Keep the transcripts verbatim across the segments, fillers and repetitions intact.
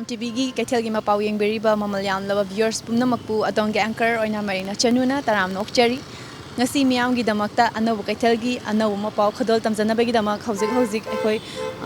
ꯇꯤꯚꯤꯒꯤ ꯀꯩꯊꯦꯜꯒꯤ ꯃꯄꯥꯎ ꯌꯦꯡꯕꯤꯔꯤꯕ ꯃꯃꯜ ꯌꯥꯝꯂꯕ viewers ꯄꯨꯝꯅꯃꯛꯄꯨ ꯑꯗꯣꯝꯒꯤ anchor ꯑꯣꯏꯅ ꯃꯔꯤꯅ ꯆꯅꯨꯅ ꯇꯔꯥꯝꯅ ꯑꯣꯛꯆꯔꯤ꯫ ꯉꯁꯤ ꯃꯤꯌꯥꯝꯒꯤꯗꯃꯛꯇ ꯑꯅꯧꯕ ꯀꯩꯊꯦꯜꯒꯤ ꯑꯅꯧꯕ ꯃꯄꯥꯎ ꯈꯨꯗꯣꯜ ꯇꯝꯖꯅꯕꯒꯤꯗꯃꯛ ꯍꯧꯖꯤꯛ ꯍꯧꯖꯤꯛ ꯑꯩꯈꯣꯏ,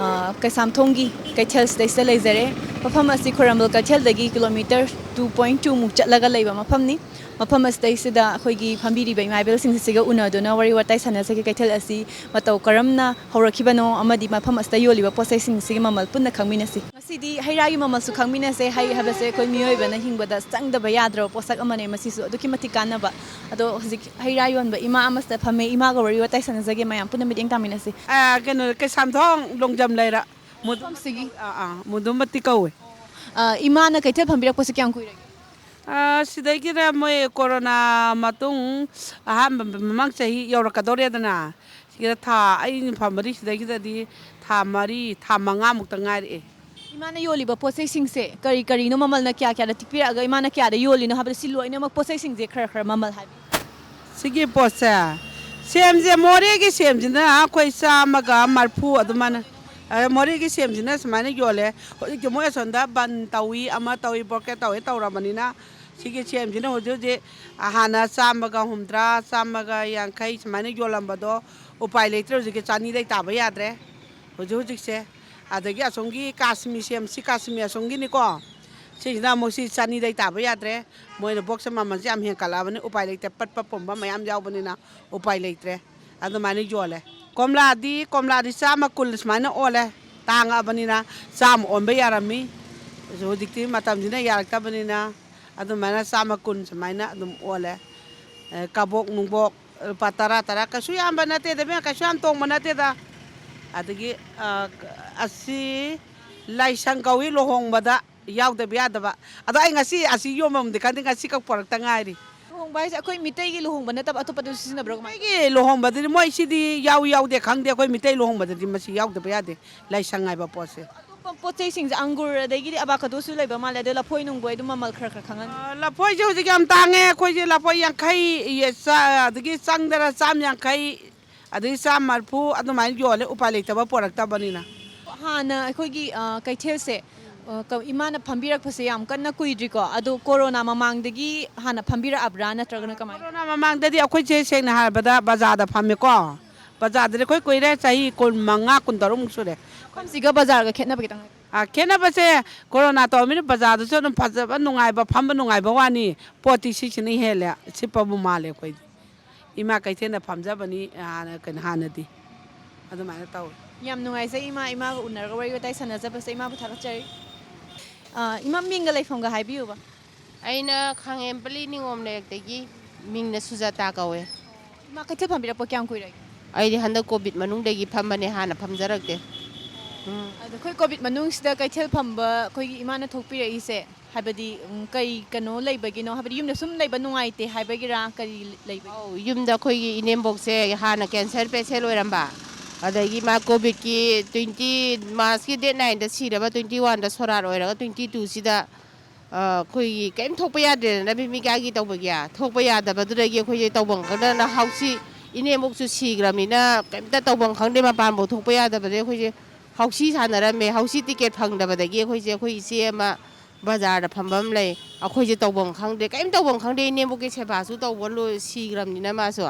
ꯑ, ꯀꯩꯁꯥꯝꯊꯣꯡꯒꯤ ꯀꯩꯊꯦꯜꯁꯤꯗꯩꯁꯤꯗ ꯂꯩꯖꯔꯦ꯫ ꯃꯐꯝ ꯑꯁꯤ ꯈꯨꯔꯝꯕꯨꯜ ꯀꯩꯊꯦꯜꯗꯒꯤ kilometre two point two ꯃꯨꯛ ꯆꯠꯂꯒ ꯂꯩꯕ ꯃꯐꯝꯅꯤ꯫ ꯃꯐꯝ ꯑꯁꯤꯗꯩꯁꯤꯗ ꯑꯩꯈꯣꯏꯒꯤ ꯐꯝꯕꯤꯔꯤꯕ ꯏꯃꯥ ꯏꯕꯦꯜꯁꯤꯡ ꯑꯁꯤꯒ ꯎꯅꯗꯨꯅ ꯋꯥꯔꯤ ꯋꯥꯇꯥꯏ ꯁꯥꯟꯅꯖꯒꯦ꯫ ꯀꯩꯊꯦꯜ ꯑꯁꯤ ꯃꯇꯧ ꯀꯔꯝꯅ ꯍꯧꯔꯛꯈꯤꯕꯅꯣ ꯑꯃꯗꯤ ꯃꯐꯝ ꯑꯁꯤꯗ ꯌꯣꯜꯂꯤꯕ ꯄꯣꯠ ꯆꯩꯁꯤꯡ ꯑꯁꯤꯒꯤ ꯃꯃꯜ ꯄꯨꯟꯅ ꯈꯪꯃꯤꯟꯅꯁꯤ꯫ ꯉꯁꯤꯗꯤ ꯍꯩ ꯔꯥꯒꯤ ꯃꯃꯜꯁꯨ ꯈꯪꯃꯤꯟꯅꯁꯦ꯫ ꯍꯩ ꯍꯥꯏꯕꯁꯦ ꯑꯩꯈꯣꯏ ꯃꯤꯑꯣꯏꯕꯅ ꯍꯤꯡꯕꯗ ꯆꯪꯗꯕ ꯌꯥꯗ꯭ꯔꯕ ꯄꯣꯠꯁꯛ ꯑꯃꯅꯦ꯫ ꯃꯁꯤꯁꯨ ꯑꯗꯨꯛꯀꯤ ꯃꯇꯤꯛ ꯀꯥꯟꯅꯕ꯫ ꯑꯗꯣ ꯍꯧꯖꯤꯛ ꯍꯩ ꯔꯥ ꯌꯣꯟꯕ ꯏꯃꯥ ꯑꯃꯁꯤꯗ ꯐꯝꯃꯦ꯫ ꯏꯃꯥꯒ ꯋꯥꯔꯤ ꯋꯥꯇꯥꯏ ꯁꯥꯟꯅꯖꯒꯦ꯫ ꯃꯌꯥꯝ ꯄꯨꯟꯅ ꯃꯤꯠꯌꯦꯡ ꯇꯥꯃꯤꯟꯅꯁꯤ꯫ ꯑ, ꯀꯩꯅꯣ, ꯀꯩꯁꯥꯝꯊꯣꯡ ꯂꯣꯡꯖꯝ ꯂꯩꯔꯛ꯫ ꯃꯨꯗꯨꯝ-, ꯃꯐꯝꯁꯤꯒꯤ? ꯑꯥ, ꯑꯥ, ꯃꯨꯗꯨꯝꯕꯇꯤ ꯀꯧꯋꯦ꯫ ꯑ, ꯏꯃꯥꯅ ꯀꯩꯊꯦꯜ ꯐꯝꯕꯤꯔꯛꯄꯁꯦ ꯀꯌꯥꯝ ꯀꯨꯏꯔꯒꯦ? ꯑ, ꯁꯤꯗꯒꯤꯅ ꯃꯣꯏ ꯀꯣꯔꯣꯅꯥ ꯃꯇꯨꯡ ꯑꯍꯥꯟꯕ ꯃꯃꯥꯡ ꯆꯍꯤ ꯌꯧꯔꯛꯀꯗꯧꯔꯦꯗꯅ, ꯁꯤꯗ ꯊꯥ, ꯑꯩꯅ ꯐꯝꯕꯗꯤ ꯁꯤꯗꯒꯤꯗꯗꯤ ꯊꯥ ꯃꯔꯤ, ꯊꯥ ꯃꯉꯥꯃꯨꯛꯇ ꯉꯥꯏꯔꯛꯑꯦ꯫ ꯏꯃꯥꯅ ꯌꯣꯜꯂꯤꯕ ꯄꯣꯠ ꯆꯩꯁꯤꯡꯁꯦ ꯀꯔꯤ ꯀꯔꯤꯅꯣ, ꯃꯃꯜꯅ ꯀꯌꯥ ꯀꯌꯥꯗ ꯇꯤꯛꯄꯤꯔꯛꯑꯒ ꯏꯃꯥꯅ ꯀꯌꯥꯗ ꯌꯣꯜꯂꯤꯅꯣ ꯍꯥꯏꯕꯗꯣ, ꯁꯤ ꯂꯣꯏꯅꯃꯛ ꯄꯣꯠ ꯆꯩꯁꯤꯡꯁꯦ ꯈꯔ ꯈꯔ ꯃꯃꯜ ꯍꯥꯏꯕꯤꯌꯨ꯫ ꯁꯤꯒꯤ ꯄꯣꯠꯁꯦ, ꯁꯦꯝꯁꯦ, ꯃꯣꯔꯦꯒꯤ ꯁꯦꯝꯁꯤꯅ ꯑꯩꯈꯣꯏ ꯆꯥꯝꯃꯒ ꯃꯔꯤꯐꯨ ꯑꯗꯨꯃꯥꯏꯅ, ꯑ, ꯃꯣꯔꯦꯒꯤ ꯁꯦꯝꯁꯤꯅ ꯁꯨꯃꯥꯏꯅ ꯌꯣꯜꯂꯦ꯫ ꯍꯧꯖꯤꯛꯇꯤ ꯃꯣꯏ ꯑꯁꯣꯝꯗ ꯕꯟ ꯇꯧꯏ, ꯑꯃ ꯇꯧꯏ, ꯕ꯭ꯂꯣꯀꯦꯠ ꯇꯧꯏ ꯇꯧꯔꯕꯅꯤꯅ, ꯁꯤꯒꯤ ꯁꯦꯝꯁꯤꯅ ꯍꯧꯖꯤꯛ ꯍꯧꯖꯤꯛ ꯍꯥꯟꯅ ꯆꯥꯝꯃꯒ ꯍꯨꯝꯗ꯭ꯔꯥ, ꯆꯥꯝꯃꯒ ꯌꯥꯡꯈꯩ ꯁꯨꯃꯥꯏꯅ ꯌꯣꯜꯂꯝꯕꯗꯣ ꯎꯄꯥꯏ ꯂꯩꯇ꯭ꯔꯦ꯫ ꯍꯧꯖꯤꯛꯇꯤ ꯆꯅꯤꯗꯩ ꯇꯥꯕ ꯌꯥꯗ꯭ꯔꯦ ꯍꯧꯖꯤꯛ ꯍꯧꯖꯤꯛꯁꯦ꯫ ꯑꯗꯒꯤ ꯑꯁꯣꯝꯒꯤ ꯀꯥꯁꯃꯤ ꯁꯦꯝ, ꯁꯤ ꯀꯥꯁꯃꯤ ꯑꯁꯣꯝꯒꯤꯅꯤꯀꯣ꯫ ꯁꯤꯁꯤꯅ ꯑꯃꯨꯛ ꯁꯤ ꯆꯅꯤꯗꯩ ꯇꯥꯕ ꯌꯥꯗ꯭ꯔꯦ꯫ ꯃꯣꯏꯅ ꯕꯣꯛꯁ ꯃꯃꯜꯁꯦ ꯌꯥꯝ ꯍꯦꯟꯀꯠꯂꯛꯑꯕꯅꯤ, ꯎꯄꯥꯏ ꯂꯩꯇꯦ, ꯄꯠꯄ ꯄꯨꯝꯕ ꯃꯌꯥꯝ ꯌꯥꯎꯕꯅꯤꯅ ꯎꯄꯥꯏ ꯂꯩꯇ꯭ꯔꯦ꯫ ꯑꯗꯨꯃꯥꯏꯅ ꯌꯣꯜꯂꯦ꯫ ꯀꯣꯝꯂꯥꯗꯤ, ꯀꯣꯝꯂꯥꯗꯤ ꯆꯥꯝꯃ ꯀꯨꯟ ꯁꯨꯃꯥꯏꯅ ꯑꯣꯜꯂꯦ, ꯇꯥꯡꯉꯛꯑꯕꯅꯤꯅ꯫ ꯆꯥꯝꯃ ꯑꯣꯟꯕ ꯌꯥꯔꯝꯃꯤ, ꯍꯧꯖꯤꯛꯇꯤ ꯃꯇꯝꯁꯤꯅ ꯌꯥꯔꯛꯇꯕꯅꯤꯅ ꯑꯗꯨꯃꯥꯏꯅ ꯆꯥꯝꯃ ꯀꯨꯟ ꯁꯨꯃꯥꯏꯅ ꯑꯗꯨꯝ ꯑꯣꯜꯂꯦ꯫ ꯑꯦ, ꯀꯕꯣꯛ ꯅꯨꯡꯕꯣꯛ ꯂꯨꯄꯥ ꯇꯔꯥ, ꯇꯔꯥ, ꯀꯩꯁꯨ ꯌꯥꯝꯕ ꯅꯠꯇꯦꯗ ꯏꯕꯦꯝꯃ, ꯀꯩꯁꯨ ꯌꯥꯝ ꯇꯣꯡꯕ ꯅꯠꯇꯦꯗ꯫ ꯑꯗꯒꯤ, ꯑ, ꯑꯁꯤ ꯂꯥꯏꯁꯪ ꯀꯧꯏ ꯂꯨꯍꯣꯡꯕꯗ ꯌꯥꯎꯗꯕ ꯌꯥꯗꯕ꯫ ꯑꯗꯣ ꯑꯩ ꯉꯁꯤ ꯑꯁꯤ ꯌꯣꯟꯐꯝꯗꯤ ꯈꯪꯗꯦ, ꯉꯁꯤ ꯈꯛ ꯄꯣꯔꯛꯇ ꯉꯥꯏꯔꯤ꯫ ꯂꯨꯍꯣꯡꯕ ꯍꯥꯏꯁꯦ ꯑꯩꯈꯣꯏ ꯃꯤꯇꯩꯒꯤ ꯂꯨꯍꯣꯡꯕ ꯅꯠꯇꯕ ꯑꯇꯣꯞꯄꯗꯁꯨ ꯁꯤꯖꯤꯟꯅꯕ꯭ꯔꯣ, ꯀꯃꯥꯏꯅ? ꯃꯤꯇꯩꯒꯤ ꯂꯨꯍꯣꯡꯕꯗꯗꯤ ꯃꯣꯏ ꯁꯤꯗꯤ ꯌꯥꯎꯏ ꯌꯥꯎꯗꯦ ꯈꯪꯗꯦ, ꯑꯩꯈꯣꯏ ꯃꯤꯇꯩ ꯂꯨꯍꯣꯡꯕꯗꯗꯤ ꯃꯁꯤ ꯌꯥꯎꯗꯕ ꯌꯥꯗꯦ, ꯂꯥꯏꯁꯪ ꯍꯥꯏꯕ ꯄꯣꯠꯁꯦ꯫ ꯑꯇꯣꯞꯄ ꯄꯣꯠ ꯆꯩꯁꯤꯡꯁꯦ, ꯑꯪꯒꯨꯔ ꯑꯗꯒꯤꯗꯤ ꯑꯕꯥꯀꯥꯗꯣꯁꯨ ꯂꯩꯕ ꯃꯥꯜꯂꯦ, ꯑꯗꯣ ꯂꯐꯣꯏ ꯅꯨꯡꯕꯣꯏ ꯑꯗꯨꯝ ꯃꯃꯜ ꯈꯔ ꯈꯔ ꯈꯪꯍꯟ- ꯑ, ꯂꯐꯣꯏꯁꯦ ꯍꯧꯖꯤꯛ ꯌꯥꯝ ꯇꯥꯡꯉꯦ꯫ ꯑꯩꯈꯣꯏꯁꯦ ꯂꯐꯣꯏ ꯌꯥꯡꯈꯩ, ꯌꯦ-, ꯆꯥ-, ꯑꯗꯒꯤ ꯆꯪꯗꯅ ꯆꯥꯝ ꯌꯥꯡꯈꯩ, ꯑꯗꯒꯤ ꯆꯥꯝ ꯃꯔꯤꯐꯨ ꯑꯗꯨꯃꯥꯏꯅ ꯌꯣꯜꯂꯦ, ꯎꯄꯥꯏ ꯂꯩꯇꯕ ꯄꯣꯔꯛꯇꯕꯅꯤꯅ꯫ ꯍꯥꯟꯅ ꯑꯩꯈꯣꯏꯒꯤ, ꯑ, ꯀꯩꯊꯦꯜꯁꯦ ꯑ, ꯀ-, ꯏꯃꯥꯅ ꯐꯝꯕꯤꯔꯛꯄꯁꯦ ꯌꯥꯝ ꯀꯟꯅ ꯀꯨꯏꯗ꯭ꯔꯤꯀꯣ꯫ ꯑꯗꯣ ꯀꯣꯔꯣꯅꯥ ꯃꯃꯥꯡꯗꯒꯤ ꯍꯥꯟꯅ ꯐꯝꯕꯤꯔꯛꯑꯕ꯭ꯔꯥ, ꯅꯠꯇ꯭ꯔꯒꯅ ꯀꯃꯥꯏꯅ? ꯀꯣꯔꯣꯅꯥ ꯃꯃꯥꯡꯗꯗꯤ ꯑꯩꯈꯣꯏꯁꯦ, ꯁꯦꯡꯅ ꯍꯥꯏꯔꯕꯗ, ꯕꯖꯥꯔꯗ ꯐꯝꯃꯦꯀꯣ꯫ ꯕꯖꯥꯔꯗꯗꯤ ꯑꯩꯈꯣꯏ ꯀꯨꯏꯔꯦ, ꯆꯍꯤ ꯀꯨꯟꯃꯉꯥ, ꯀꯨꯟꯇꯔꯨꯛꯃꯨꯛ ꯁꯨꯔꯦ꯫ ꯃꯐꯝꯁꯤꯒ ꯕꯖꯥꯔꯒ ꯈꯦꯠꯅꯕ ꯈꯤꯇꯪ ꯍꯥꯏꯕꯤꯌꯨ꯫ ꯑ, ꯈꯦꯠꯅꯕꯁꯦ, ꯀꯣꯔꯣꯅꯥ ꯇꯧꯔꯃꯤꯅ ꯕꯖꯥꯔꯗꯁꯨ ꯑꯗꯨꯝ ꯐꯖꯕ, ꯅꯨꯡꯉꯥꯏꯕ, ꯐꯝꯕ ꯅꯨꯡꯉꯥꯏꯕ ꯋꯥꯅꯤ꯫ ꯄꯣꯠꯇꯤ ꯁꯤꯁꯤꯅ ꯍꯦꯜꯂꯦ, ꯁꯤꯠꯄꯕꯨ ꯃꯥꯜꯂꯦ ꯑꯩꯈꯣꯏꯗꯤ꯫ ꯏꯃꯥ ꯀꯩꯊꯦꯜꯗ ꯐꯝꯖꯕꯅꯤ, ꯍꯥꯟꯅ, ꯀꯩꯅꯣ, ꯍꯥꯟꯅꯗꯤ꯫ ꯑꯗꯨꯃꯥꯏꯅ ꯇꯧꯋꯤ꯫ ꯌꯥꯝ ꯅꯨꯡꯉꯥꯏꯖꯩ ꯏꯃꯥ, ꯏꯃꯥꯒ ꯎꯅꯔꯒ ꯋꯥꯔꯤ ꯋꯥꯇꯥꯏ ꯁꯥꯟꯅꯖꯕꯁꯦ ꯏꯃꯥꯕꯨ ꯊꯥꯒꯠꯆꯔꯤ꯫ ꯑ, ꯏꯃꯥ, ꯃꯤꯡꯒ ꯂꯩꯐꯝꯒ ꯍꯥꯏꯕꯤꯌꯨꯕ꯫ ꯑꯩꯅ ꯈꯥꯉꯦꯝꯄꯂꯤ ꯅꯤꯉꯣꯝ ꯂꯩꯔꯛꯇꯒꯤ, ꯃꯤꯡꯅ ꯁꯨꯖꯥꯇꯥ ꯀꯧꯋꯦ꯫ ꯏꯃꯥ, ꯀꯩꯊꯦꯜ ꯐꯝꯕꯤꯔꯛꯄ ꯀꯌꯥꯝ ꯀꯨꯏꯔꯒꯦ? ꯑꯩꯗꯤ ꯍꯟꯗꯛ ꯀꯣꯚꯤꯗ ꯃꯅꯨꯡꯗꯒꯤ ꯐꯝꯕꯅꯦ, ꯍꯥꯟꯅ ꯐꯝꯖꯔꯛꯇꯦ꯫ ꯎꯝ꯫ ꯑꯗꯣ ꯑꯩꯈꯣꯏ ꯀꯣꯚꯤꯗ ꯃꯅꯨꯡꯁꯤꯗ ꯀꯩꯊꯦꯜ ꯐꯝꯕ ꯑꯩꯈꯣꯏꯒꯤ ꯏꯃꯥꯅ ꯊꯣꯛꯄꯤꯔꯛꯏꯁꯦ, ꯍꯥꯏꯕꯗꯤ, ꯎꯝ, ꯀꯩ ꯀꯩꯅꯣ ꯂꯩꯕꯒꯤꯅꯣ? ꯍꯥꯏꯕꯗꯤ ꯌꯨꯝꯗ ꯁꯨꯝ ꯂꯩꯕ ꯅꯨꯡꯉꯥꯏꯇꯦ ꯍꯥꯏꯕꯒꯤꯔꯥ, ꯀꯔꯤ ꯂꯩꯕꯒꯤ? ꯑꯧ, ꯌꯨꯝꯗ ꯑꯩꯈꯣꯏꯒꯤ ꯏꯅꯦꯝꯕꯣꯛꯁꯦ ꯍꯥꯟꯅ ꯀꯦꯟꯁꯔ ꯄꯦꯁꯦꯟ ꯑꯣꯏꯔꯝꯕ, ꯑꯗꯒꯤ ꯃꯥ ꯀꯣꯚꯤꯗꯀꯤ ꯇ꯭ꯋꯦꯟꯇꯤ, ꯃꯥꯔꯆꯀꯤ ꯗꯦꯠ ꯅꯥꯏꯟꯗ ꯁꯤꯔꯕ, ꯇ꯭ꯋꯦꯟꯇꯤ ꯋꯥꯟꯗ ꯁꯣꯔꯥꯠ ꯑꯣꯏꯔꯒ, ꯇ꯭ꯋꯦꯟꯇꯤ ꯇꯨꯁꯤꯗ ꯑꯩꯈꯣꯏꯒꯤ ꯀꯔꯤꯝ ꯊꯣꯛꯄ ꯌꯥꯗ꯭ꯔꯦꯗꯅ, ꯚꯤꯃꯤꯀꯥꯒꯤ ꯇꯧꯕꯒꯤ꯫ ꯊꯣꯛꯄ ꯌꯥꯗꯕꯗꯨꯗꯒꯤ ꯑꯩꯈꯣꯏꯁꯦ ꯇꯧꯐꯝ ꯈꯪꯗꯅ, ꯍꯥꯎꯁꯤ ꯏꯅꯦꯝꯕꯣꯛꯁꯨ ꯁꯤꯈ꯭ꯔꯕꯅꯤꯅ ꯀꯔꯤꯝꯇ ꯇꯧꯐꯝ ꯈꯪꯗꯦ, ꯃꯄꯥꯟꯐꯥꯎ ꯊꯣꯛꯄ ꯌꯥꯗꯕꯗꯒꯤ ꯑꯩꯈꯣꯏꯁꯦ ꯍꯥꯎꯁꯤ ꯁꯥꯟꯅꯔꯝꯃꯦ꯫ ꯍꯥꯎꯁꯤ ꯇꯤꯀꯦꯠ ꯐꯪꯗꯕꯗꯒꯤ ꯑꯩꯈꯣꯏꯁꯦ, ꯑꯩꯈꯣꯏ ꯏꯆꯦ ꯑꯃ ꯕꯖꯥꯔꯗ ꯐꯝꯕ ꯑꯃ ꯂꯩ, ꯑꯩꯈꯣꯏꯁꯦ ꯇꯧꯐꯝ ꯈꯪꯗ꯭ꯔꯦ, ꯀꯔꯤꯝ ꯇꯧꯐꯝ ꯈꯪꯗꯦ꯫ ꯏꯅꯦꯝꯕꯣꯛꯀꯤ ꯁꯦꯕꯥꯁꯨ ꯇꯧꯕ ꯂꯣꯏ, ꯁꯤꯈ꯭ꯔꯕꯅꯤꯅ ꯃꯥꯁꯨ꯫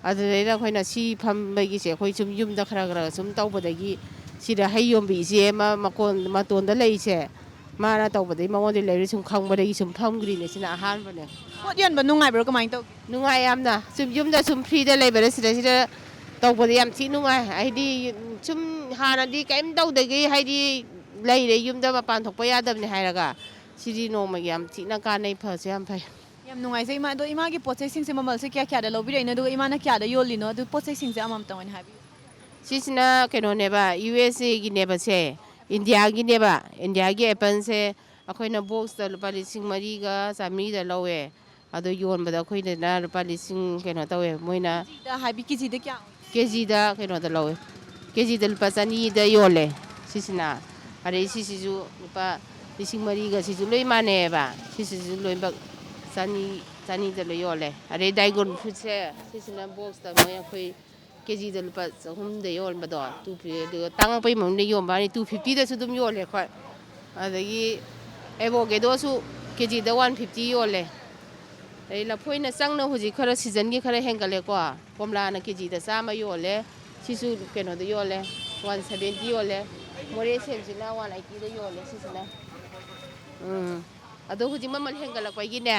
ꯑꯗꯨꯗꯩꯗ ꯑꯩꯈꯣꯏꯅ ꯁꯤ ꯐꯝꯕꯒꯤꯁꯦ ꯑꯩꯈꯣꯏ ꯁꯨꯝ ꯌꯨꯝꯗ ꯈꯔ ꯈꯔ ꯁꯨꯝ ꯇꯧꯕꯗꯒꯤ, ꯁꯤꯗ ꯍꯩ ꯌꯣꯟꯕꯤ ꯏꯆꯦ ꯑꯃ ꯃꯀꯣꯟ ꯃꯇꯣꯟꯗ ꯂꯩꯁꯦ, ꯃꯥꯅ ꯇꯧꯕꯗꯒꯤ, ꯃꯉꯣꯟꯗ ꯂꯩꯔ ꯁꯨꯝ ꯈꯪꯕꯗꯒꯤ ꯁꯨꯝ ꯐꯝꯈ꯭ꯔꯤꯅꯦ꯫ ꯁꯤꯅ ꯑꯍꯥꯟꯕꯅꯦ꯫ ꯄꯣꯠ ꯌꯣꯟꯕ ꯅꯨꯡꯉꯥꯏꯕ꯭ꯔꯣ, ꯀꯃꯥꯏꯅ ꯇꯧꯒꯦ? ꯅꯨꯡꯉꯥꯏ ꯌꯥꯝꯅ꯫ ꯁꯨꯝ ꯌꯨꯝꯗ ꯁꯨꯝ ꯐ꯭ꯔꯤꯗ ꯂꯩꯕꯗ ꯁꯤꯗꯩꯁꯤꯗ ꯇꯧꯕꯗ ꯌꯥꯝ ꯊꯤ ꯅꯨꯡꯉꯥꯏ꯫ ꯍꯥꯏꯗꯤ ꯁꯨꯝ ꯍꯥꯟꯅꯗꯤ ꯀꯔꯤꯝ ꯇꯧꯗꯒꯦ, ꯍꯥꯏꯗꯤ ꯂꯩꯔꯦ, ꯌꯨꯝꯗ ꯃꯄꯥꯟ ꯊꯣꯛꯄ ꯌꯥꯗꯕꯅꯦ ꯍꯥꯏꯔꯒ, ꯁꯤꯗꯤ ꯅꯣꯡꯃꯒꯤ ꯌꯥꯝ ꯊꯤꯅ ꯀꯥꯟꯅꯩ, ꯐꯁꯨ ꯌꯥꯝ ꯐꯩ꯫ ꯌꯥꯝ ꯅꯨꯡꯉꯥꯏꯖꯩ ꯏꯃꯥ꯫ ꯑꯗꯣ ꯏꯃꯥꯒꯤ ꯄꯣꯠ ꯆꯩꯁꯤꯡꯁꯦ ꯃꯃꯜꯁꯦ ꯀꯌꯥ ꯀꯌꯥꯗ ꯂꯧꯕꯤꯔꯛꯏꯅꯣ, ꯑꯗꯨꯒ ꯏꯃꯥꯅ ꯀꯌꯥꯗ ꯌꯣꯜꯂꯤꯅꯣ, ꯑꯗꯨ ꯄꯣꯠ ꯆꯩꯁꯤꯡꯁꯦ ꯑꯃꯃꯝꯇꯪ ꯑꯣꯏꯅ ꯍꯥꯏꯕꯤꯌꯨ꯫ ꯁꯤꯁꯤꯅ ꯀꯩꯅꯣꯅꯦꯕ, ꯌꯨ ꯑꯦꯁ ꯑꯦꯒꯤꯅꯦꯕ ꯁꯦ, ꯏꯟꯗꯤꯌꯥꯒꯤꯅꯦꯕ, ꯏꯟꯗꯤꯌꯥꯒꯤ ꯑꯦꯄꯜꯁꯦ ꯑꯩꯈꯣꯏꯅ ꯕꯣꯛꯁꯇ ꯂꯨꯄꯥ ꯂꯤꯁꯤꯡ ꯃꯔꯤꯒ ꯆꯥꯃꯔꯤꯗ ꯂꯧꯋꯦ꯫ ꯑꯗꯣ ꯌꯣꯟꯕꯗ ꯑꯩꯈꯣꯏꯗꯅ ꯂꯨꯄꯥ ꯂꯤꯁꯤꯡ, ꯀꯩꯅꯣ ꯇꯧꯋꯦ, ꯃꯣꯏꯅ ꯀꯦꯖꯤꯗ ꯍꯥꯏꯕꯤ, ꯀꯦꯖꯤꯗ ꯀꯌꯥ ꯑꯣꯏꯒꯦ? ꯀꯦꯖꯤꯗ ꯀꯩꯅꯣꯗ ꯂꯧꯋꯦ, ꯀꯦꯖꯤꯗ ꯂꯨꯄꯥ ꯆꯅꯤꯗ ꯌꯣꯜꯂꯦ꯫ ꯁꯤꯁꯤꯅ, ꯑꯗꯩ ꯁꯤꯁꯤꯁꯨ ꯂꯨꯄꯥ ꯂꯤꯁꯤꯡ ꯃꯔꯤꯒ, ꯁꯤꯁꯨ ꯂꯣꯏ ꯃꯥꯟꯅꯩꯌꯦꯕ꯫ ꯁꯤꯁꯤꯁꯨ ꯂꯣꯏꯅꯃꯛ ꯆꯅꯤ, ꯆꯅꯤꯗ ꯂꯣꯏ ꯌꯣꯜꯂꯦ꯫ ꯑꯗꯩ ꯗ꯭ꯔꯥꯏꯒꯣꯟ ꯐ꯭ꯔꯨꯠꯁꯦ, ꯁꯤꯁꯤꯅ ꯕꯣꯛꯁꯇ ꯃꯣꯏ ꯑꯩꯈꯣꯏ ꯀꯦꯖꯤꯗ ꯂꯨꯄꯥ ꯆꯍꯨꯝꯗ ꯌꯣꯟꯕꯗꯣ, ꯇꯨ ꯐꯤ-, ꯑꯗꯨꯒ ꯇꯥꯡꯉꯛꯄꯩ ꯃꯐꯝꯗ ꯌꯣꯟꯕ ꯋꯥꯅꯤ, ꯇꯨ ꯐꯤꯐꯇꯤꯗꯁꯨ ꯑꯗꯨꯝ ꯌꯣꯜꯂꯦ ꯑꯩꯈꯣꯏ꯫ ꯑꯗꯒꯤ ꯑꯦꯕꯣꯀꯦꯗꯣꯁꯨ ꯀꯦ ꯖꯤꯗ ꯋꯥꯟ ꯐꯤꯐꯇꯤ ꯌꯣꯜꯂꯦ꯫ ꯑꯗꯩ ꯂꯐꯣꯏꯅ ꯆꯪꯅ ꯍꯧꯖꯤꯛ ꯈꯔ ꯁꯤꯖꯟꯒꯤ ꯈꯔ ꯍꯦꯟꯒꯠꯂꯦꯀꯣ꯫ ꯀꯣꯝꯂꯥꯅ ꯀꯦ ꯖꯤꯗ ꯆꯥꯝꯃ ꯌꯣꯜꯂꯦ꯫ ꯁꯤꯁꯨ ꯀꯩꯅꯣꯗ ꯌꯣꯜꯂꯦ, ꯋꯥꯟ ꯁꯚꯦꯟꯇꯤ ꯌꯣꯜꯂꯦ꯫ ꯃꯣꯔꯦ ꯁꯦꯝꯁꯤꯅ ꯋꯥꯟ ꯑꯩꯠꯇꯤꯗ ꯌꯣꯜꯂꯦ ꯁꯤꯁꯤꯅ꯫ ꯎꯝ꯫ ꯑꯗꯣ ꯍꯧꯖꯤꯛ ꯃꯃꯜ ꯍꯦꯟꯒꯠꯂꯛꯄꯒꯤꯅꯦ,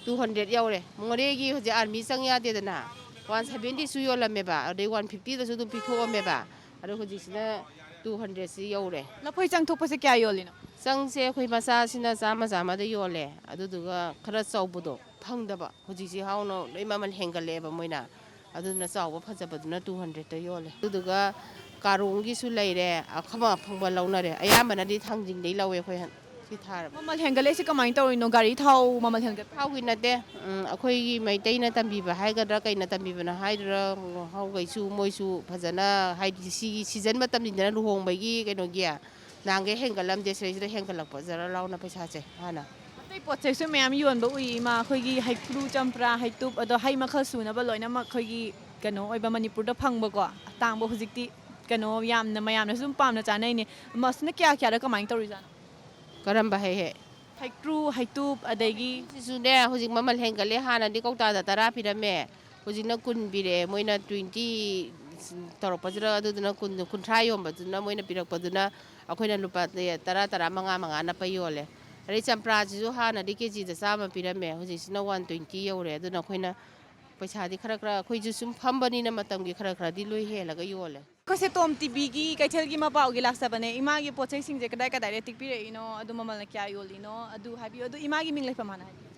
ꯇꯨ ꯍꯟꯗ꯭ꯔꯦꯗ ꯌꯧꯔꯦ꯫ ꯃꯣꯔꯦꯒꯤ ꯍꯧꯖꯤꯛ ꯑꯥꯔꯃꯤ ꯆꯪ ꯌꯥꯗꯦꯗꯅ, ꯋꯥꯟ ꯁꯚꯦꯟꯇꯤꯁꯨ ꯌꯣꯜꯂꯝꯃꯦꯕ, ꯑꯗꯩ ꯋꯥꯟ ꯐꯤꯐꯇꯤꯗꯁꯨ ꯑꯗꯨꯝ ꯄꯤꯊꯣꯛꯑꯝꯃꯦꯕ꯫ ꯑꯗꯣ ꯍꯧꯖꯤꯛꯁꯤꯅ ꯇꯨ ꯍꯟꯗ꯭ꯔꯦꯗꯁꯤ ꯌꯧꯔꯦ꯫ ꯂꯐꯣꯏ ꯆꯪ ꯊꯣꯛꯄꯁꯦ ꯀꯌꯥ ꯌꯣꯜꯂꯤꯅꯣ? ꯆꯪꯁꯦ ꯑꯩꯈꯣꯏ ꯃꯆꯥꯁꯤꯅ ꯆꯥꯝꯃ ꯆꯥꯝꯃꯗ ꯌꯣꯜꯂꯦ, ꯑꯗꯨꯗꯨꯒ ꯈꯔ ꯆꯥꯎꯕꯗꯣ ꯐꯪꯗꯕ꯫ ꯍꯧꯖꯤꯛꯁꯤ ꯍꯥꯎꯅ ꯂꯣꯏ ꯃꯃꯜ ꯍꯦꯟꯒꯠꯂꯛꯑꯦꯕ ꯃꯣꯏꯅ, ꯑꯗꯨꯅ ꯆꯥꯎꯕ ꯐꯖꯕꯗꯨꯅ ꯇꯨ ꯍꯟꯗ꯭ꯔꯦꯗꯇ ꯌꯣꯜꯂꯦ꯫ ꯑꯗꯨꯗꯨꯒ ꯀꯥꯔꯣꯡꯒꯤꯁꯨ ꯂꯩꯔꯦ, ꯑꯈꯪ ꯑꯐꯪꯕ ꯂꯧꯅꯔꯦ꯫ ꯑꯌꯥꯝꯕꯅꯗꯤ ꯊꯥꯡꯖꯤꯡꯗꯩ ꯂꯧꯋꯦ ꯑꯩꯈꯣꯏ ꯍꯟ-, ꯁꯤ ꯊꯥꯔꯕ꯫ ꯃꯃꯜ ꯍꯦꯟꯒꯠꯂꯛꯏꯁꯦ ꯀꯃꯥꯏꯅ ꯇꯧꯔꯤꯅꯣ? ꯒꯥꯔꯤ ꯊꯥꯎ ꯃꯃꯜ ꯍꯦꯟꯒꯠꯄ? ꯊꯥꯎꯒꯤ ꯅꯠꯇꯦ꯫ ꯎꯝ, ꯑꯩꯈꯣꯏꯒꯤ ꯃꯩꯇꯩꯅ ꯇꯝꯕꯤꯕ ꯍꯥꯏꯒꯗ꯭ꯔꯥ, ꯀꯩꯅ ꯇꯝꯕꯤꯕꯅꯣ ꯍꯥꯏꯗ꯭ꯔꯥ, ꯍꯧꯈꯩꯁꯨ ꯃꯣꯏꯁꯨ ꯐꯖꯅ, ꯍꯥꯏꯗꯤ, ꯁꯤꯒꯤ ꯁꯤꯖꯟ ꯃꯇꯝꯅꯤꯗꯅ ꯂꯨꯍꯣꯡꯕꯒꯤ ꯀꯩꯅꯣꯒꯤ, ꯅꯍꯥꯟꯈꯩ ꯍꯦꯟꯒꯠꯂꯝꯗꯦ, ꯁꯤꯗꯩꯁꯤꯗ ꯍꯦꯟꯒꯠꯂꯛꯄ ꯖꯔ ꯂꯥꯎꯅ ꯄꯩꯁꯥꯁꯦ ꯍꯥꯟꯅ꯫ ꯑꯇꯩ ꯄꯣꯠ ꯆꯩꯁꯨ ꯃꯌꯥꯝ ꯌꯣꯟꯕ ꯎꯏ, ꯏꯃꯥ꯫ ꯑꯩꯈꯣꯏꯒꯤ ꯍꯩꯀ꯭ꯔꯨ, ꯆꯝꯄ꯭ꯔꯥ, ꯍꯩꯇꯨꯞ, ꯑꯗꯣ ꯍꯩ ꯃꯈꯜ ꯁꯨꯅꯕ ꯂꯣꯏꯅꯃꯛ ꯑꯩꯈꯣꯏꯒꯤ ꯀꯩꯅꯣ ꯑꯣꯏꯕ ꯃꯅꯤꯄꯨꯔꯗ ꯐꯪꯕꯀꯣ, ꯑꯇꯥꯡꯕ ꯍꯧꯖꯤꯛꯇꯤ ꯀꯩꯅꯣ ꯌꯥꯝꯅ ꯃꯌꯥꯝꯅꯁꯨ ꯑꯗꯨꯝ ꯄꯥꯝꯅ ꯆꯥꯅꯩꯅꯦ꯫ ꯃꯁꯤꯅ ꯀꯌꯥ ꯀꯌꯥꯗ ꯀꯃꯥꯏꯅ ꯇꯧꯔꯤꯖꯥꯠꯅꯣ? ꯀꯔꯝꯕ ꯍꯩ ꯍꯦꯛ? ꯍꯩꯀ꯭ꯔꯨ, ꯍꯩꯇꯨꯞ, ꯑꯗꯒꯤ ꯁꯤꯁꯨꯅꯦ, ꯍꯧꯖꯤꯛ ꯃꯃꯜ ꯍꯦꯟꯒꯠꯂꯦ꯫ ꯍꯥꯟꯅꯗꯤ ꯀꯧꯇꯥꯗ ꯇꯔꯥ ꯄꯤꯔꯝꯃꯦ, ꯍꯧꯖꯤꯛꯅ ꯀꯨꯟ ꯄꯤꯔꯛꯑꯦ꯫ ꯃꯣꯏꯅ ꯇ꯭ꯋꯦꯟꯇꯤ ꯇꯧꯔꯛꯄꯁꯤꯗ, ꯑꯗꯨꯗꯨꯅ ꯀꯨꯟ, ꯀꯨꯟꯊ꯭ꯔꯥ ꯌꯣꯟꯕꯗꯨꯅ ꯃꯣꯏꯅ ꯄꯤꯔꯛꯄꯗꯨꯅ ꯑꯩꯈꯣꯏꯅ ꯂꯨꯄꯥ ꯇꯔꯥ, ꯇꯔꯥ ꯃꯉꯥ, ꯃꯉꯥ ꯅꯞꯄ ꯌꯣꯜꯂꯦ꯫ ꯑꯗꯩ ꯆꯝꯄ꯭ꯔꯥꯁꯤꯁꯨ ꯍꯥꯟꯅꯗꯤ ꯀꯦ ꯖꯤꯗ ꯆꯥꯝꯃ ꯄꯤꯔꯝꯃꯦ, ꯍꯧꯖꯤꯛꯁꯤꯅ ꯋꯥꯟ ꯇ꯭ꯋꯦꯟꯇꯤ ꯌꯧꯔꯦ꯫ ꯑꯗꯨꯅ ꯑꯩꯈꯣꯏꯅ ꯄꯩꯁꯥꯗꯤ ꯈꯔ ꯈꯔ, ꯑꯩꯈꯣꯏꯁꯨ ꯁꯨꯝ ꯐꯝꯕꯅꯤꯅ ꯃꯇꯝꯒꯤ ꯈꯔ ꯈꯔꯗꯤ ꯂꯣꯏ ꯍꯦꯜꯂꯒ ꯌꯣꯜꯂꯦ꯫ ꯑꯩꯈꯣꯏꯁꯦ ꯇꯣꯝ ꯇꯤꯚꯤꯒꯤ ꯀꯩꯊꯦꯜꯒꯤ ꯃꯄꯥꯎꯒꯤ ꯂꯥꯛꯆꯕꯅꯦ꯫ ꯏꯃꯥꯒꯤ ꯄꯣꯠ ꯆꯩꯁꯤꯡꯁꯦ ꯀꯗꯥꯏ ꯀꯗꯥꯏꯗ ꯇꯤꯛꯄꯤꯔꯛꯏꯅꯣ, ꯑꯗꯨ ꯃꯃꯜꯅ ꯀꯌꯥ ꯌꯣꯜꯂꯤꯅꯣ, ꯑꯗꯨ ꯍꯥꯏꯕꯤꯌꯨ꯫ ꯑꯗꯨ ꯏꯃꯥꯒꯤ ꯃꯤꯡ ꯂꯩꯐꯝ ꯍꯥꯟꯅ ꯍꯥꯏꯕꯤꯌꯨ꯫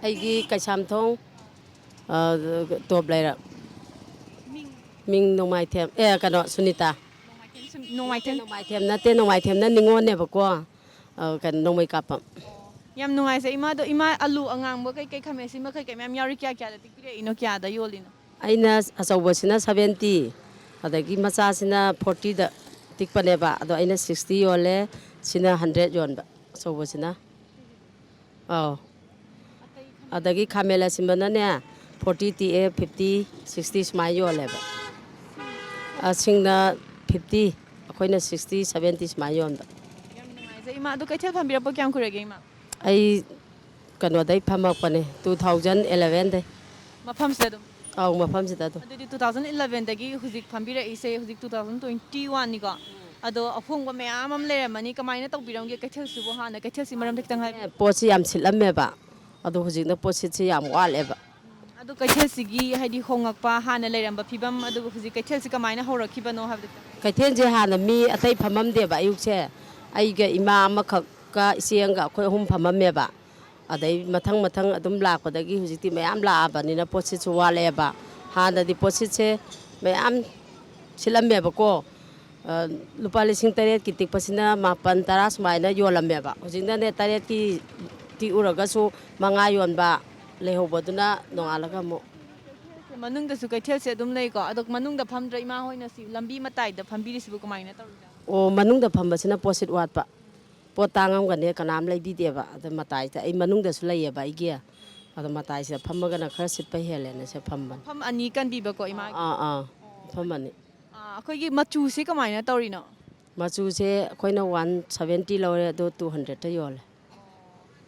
ꯑꯩꯒꯤ ꯀꯩꯁꯥꯝꯊꯣꯡ, ꯑ, ꯇꯣꯞ ꯂꯩꯔꯛ꯫ ꯃꯤꯡ? ꯃꯤꯡ ꯅꯣꯡꯃꯥꯏꯊꯦꯝ, ꯑꯦ, ꯀꯩꯅꯣ, ꯁꯨꯅꯤꯇꯥ꯫ ꯅꯣꯡꯃꯥꯏꯊꯦꯝ ꯁꯨ-, ꯅꯣꯡꯃꯥꯏꯊꯦꯝ꯫ ꯅꯣꯡꯃꯥꯏꯊꯦꯝ ꯅꯠꯇꯦ, ꯅꯣꯡꯃꯥꯏꯊꯦꯝꯅ ꯅꯤꯉꯣꯜꯅꯦꯕꯀꯣ꯫ ꯑ, ꯀꯩꯅꯣ, ꯅꯣꯡꯃꯩ ꯀꯥꯞꯄꯝ꯫ ꯌꯥꯝ ꯅꯨꯡꯉꯥꯏꯖꯩ ꯏꯃꯥꯗꯣ꯫ ꯏꯃꯥ, ꯑꯂꯨ ꯑꯉꯥꯡꯕ ꯀꯩꯀꯩ, ꯈꯥꯃꯦꯟ ꯑꯁꯤꯟꯕ ꯀꯩꯀꯩ ꯃꯌꯥꯝ ꯌꯥꯎꯔꯤ, ꯀꯌꯥ ꯀꯌꯥꯗ ꯇꯤꯛꯄꯤꯔꯛꯏꯅꯣ, ꯀꯌꯥꯗ ꯌꯣꯜꯂꯤꯅꯣ? ꯑꯩꯅ ꯑꯆꯧꯕꯁꯤꯅ ꯁꯚꯦꯟꯇꯤ, ꯑꯗꯒꯤ ꯃꯆꯥꯁꯤꯅ ꯐꯣꯔꯇꯤꯗ ꯇꯤꯛꯄꯅꯦꯕ, ꯑꯗꯣ ꯑꯩꯅ ꯁꯤꯛꯁꯇꯤ ꯌꯣꯜꯂꯦ, ꯁꯤꯅ ꯍꯟꯗ꯭ꯔꯦꯗ ꯌꯣꯟꯕ, ꯑꯆꯧꯕꯁꯤꯅ꯫ ꯑꯧ꯫ ꯑꯗꯒꯤ ꯈꯥꯃꯦꯟ ꯑꯁꯤꯟꯕꯅꯅꯦ, ꯐꯣꯔꯇꯤ ꯇꯤꯛꯑꯦ, ꯐꯤꯐꯇꯤ, ꯁꯤꯛꯁꯇꯤ ꯁꯨꯃꯥꯏꯅ ꯌꯣꯜꯂꯦꯕ꯫ ꯑ, ꯁꯤꯡꯅ ꯐꯤꯐꯇꯤ, ꯑꯩꯈꯣꯏꯅ ꯁꯤꯛꯁꯇꯤ, ꯁꯚꯦꯟꯇꯤ ꯁꯨꯃꯥꯏꯅ ꯌꯣꯟꯕ꯫ ꯌꯥꯝ ꯅꯨꯡꯉꯥꯏꯖꯩ꯫ ꯏꯃꯥ, ꯑꯗꯨ ꯀꯩꯊꯦꯜ ꯐꯝꯕꯤꯔꯛꯄ ꯀꯌꯥꯝ ꯀꯨꯏꯔꯒꯦ, ꯏꯃꯥ? ꯑꯩ ꯀꯩꯅꯣꯗꯩ ꯐꯝꯃꯛꯄꯅꯦ, two thousand eleven ꯗꯩ꯫ ꯃꯐꯝꯁꯤꯗ ꯑꯗꯨꯝ? ꯑꯧ, ꯃꯐꯝꯁꯤꯗ ꯑꯗꯨꯝ꯫ ꯑꯗꯨꯗꯤ two thousand eleven ꯗꯒꯤ ꯍꯧꯖꯤꯛ ꯐꯝꯕꯤꯔꯛꯏꯁꯦ, ꯍꯧꯖꯤꯛ two thousand twenty one ꯅꯤꯀꯣ? ꯑꯗꯣ ꯑꯍꯣꯡꯕ ꯃꯌꯥꯝ ꯑꯃ ꯂꯩꯔꯝꯃꯅꯤ꯫ ꯀꯃꯥꯏꯅ ꯇꯧꯕꯤꯔꯝꯒꯦ ꯀꯩꯊꯦꯜꯁꯤꯕꯨ? ꯍꯥꯟꯅ ꯀꯩꯊꯦꯜꯁꯤ ꯃꯔꯝꯗ ꯈꯤꯇꯪ ꯍꯥꯏꯕꯤꯌꯨ꯫ ꯄꯣꯠꯁꯤ ꯌꯥꯝ ꯁꯤꯠꯂꯝꯃꯦꯕ, ꯑꯗꯣ ꯍꯧꯖꯤꯛꯅ ꯄꯣꯠꯁꯤꯠꯁꯦ ꯌꯥꯝ ꯋꯥꯠꯂꯦꯕ꯫ ꯑꯗꯨ ꯀꯩꯊꯦꯜꯁꯤꯒꯤ, ꯍꯥꯏꯗꯤ, ꯍꯣꯉꯛꯄ, ꯍꯥꯟꯅ ꯂꯩꯔꯝꯕ ꯐꯤꯕꯝ, ꯑꯗꯨꯒ ꯍꯧꯖꯤꯛ ꯀꯩꯊꯦꯜꯁꯤ ꯀꯃꯥꯏꯅ ꯍꯧꯔꯛꯈꯤꯕꯅꯣ ꯍꯥꯏꯕꯗꯣ ꯈꯤꯇꯪ ꯍꯥꯏꯕꯤꯌꯨ꯫ ꯀꯩꯊꯦꯜꯁꯦ ꯍꯥꯟꯅ ꯃꯤ ꯑꯇꯩ ꯐꯝꯃꯝꯗꯦꯕ ꯑꯌꯨꯛꯁꯦ꯫ ꯑꯩꯒ ꯏꯃꯥ ꯑꯃꯈꯛꯀ ꯏꯆꯦ ꯑꯃꯒ ꯑꯩꯈꯣꯏ ꯑꯍꯨꯝ ꯐꯝꯃꯝꯃꯦꯕ꯫ ꯑꯗꯩ ꯃꯊꯪ ꯃꯊꯪ ꯑꯗꯨꯝ ꯂꯥꯛꯄꯗꯒꯤ ꯍꯧꯖꯤꯛꯇꯤ ꯃꯌꯥꯝ ꯂꯥꯛꯑꯕꯅꯤꯅ ꯄꯣꯠꯁꯤꯠꯁꯨ ꯋꯥꯠꯂꯛꯑꯦꯕ꯫ ꯍꯥꯟꯅꯗꯤ ꯄꯣꯠꯁꯤꯠꯁꯦ ꯃꯌꯥꯝ ꯁꯤꯠꯂꯝꯃꯦꯕꯀꯣ꯫ ꯑ, ꯂꯨꯄꯥ ꯂꯤꯁꯤꯡ ꯇꯔꯦꯠꯀꯤ ꯇꯤꯛꯄꯁꯤꯅ ꯃꯥꯄꯟ, ꯇꯔꯥ ꯁꯨꯃꯥꯏꯅ ꯌꯣꯜꯂꯝꯃꯦꯕ꯫ ꯍꯧꯖꯤꯛꯅꯅꯦ, ꯇꯔꯦꯠꯀꯤ ꯇꯤꯛꯎꯔꯒꯁꯨ ꯃꯉꯥ ꯌꯣꯟꯕ, ꯂꯩꯍꯧꯕꯗꯨꯅ ꯅꯣꯡꯉꯥꯜꯂꯒ ꯑꯃꯨꯛ꯫ ꯃꯅꯨꯡꯗꯁꯨ ꯀꯩꯊꯦꯜꯁꯦ ꯑꯗꯨꯝ ꯂꯩꯀꯣ꯫ ꯑꯗꯣ ꯃꯅꯨꯡꯗ ꯐꯝꯗ꯭ꯔ ꯏꯃꯥ ꯍꯣꯏꯅ ꯁꯤ ꯂꯝꯕꯤ ꯃꯇꯥꯏꯗ ꯐꯝꯕꯤꯔꯤꯁꯤꯕꯨ ꯀꯃꯥꯏꯅ ꯇꯧꯔꯤꯅꯣ? ꯑꯣ, ꯃꯅꯨꯡꯗ ꯐꯝꯕꯁꯤꯅ ꯄꯣꯠꯁꯤꯠ ꯋꯥꯠꯄ꯫ ꯄꯣꯠ ꯇꯥꯡꯉꯝꯒꯅꯤ, ꯀꯅꯥꯝ ꯂꯩꯕꯤꯗꯦꯕ꯫ ꯑꯗ ꯃꯇꯥꯏꯗ ꯑꯩ ꯃꯅꯨꯡꯗꯁꯨ ꯂꯩꯌꯦꯕ ꯑꯩꯒꯤ꯫ ꯑꯗꯣ ꯃꯇꯥꯏꯁꯤꯗ ꯐꯝꯃꯒꯅ ꯈꯔ ꯁꯤꯠꯄ ꯍꯦꯜꯂꯦꯅ ꯁꯤ ꯐꯝꯕꯅꯤ꯫ ꯃꯐꯝ ꯑꯅꯤ ꯀꯟꯕꯤꯕꯀꯣ ꯏꯃꯥꯒꯤ꯫ ꯑꯥ, ꯑꯥ, ꯃꯐꯝ ꯑꯅꯤ꯫ ꯑꯥ, ꯑꯩꯈꯣꯏꯒꯤ ꯃꯆꯨꯁꯦ ꯀꯃꯥꯏꯅ ꯇꯧꯔꯤꯅꯣ? ꯃꯆꯨꯁꯦ ꯑꯩꯈꯣꯏꯅ one seventy ꯂꯧꯔꯦ, ꯑꯗꯣ two hundredꯇ ꯌꯣꯜꯂꯦ꯫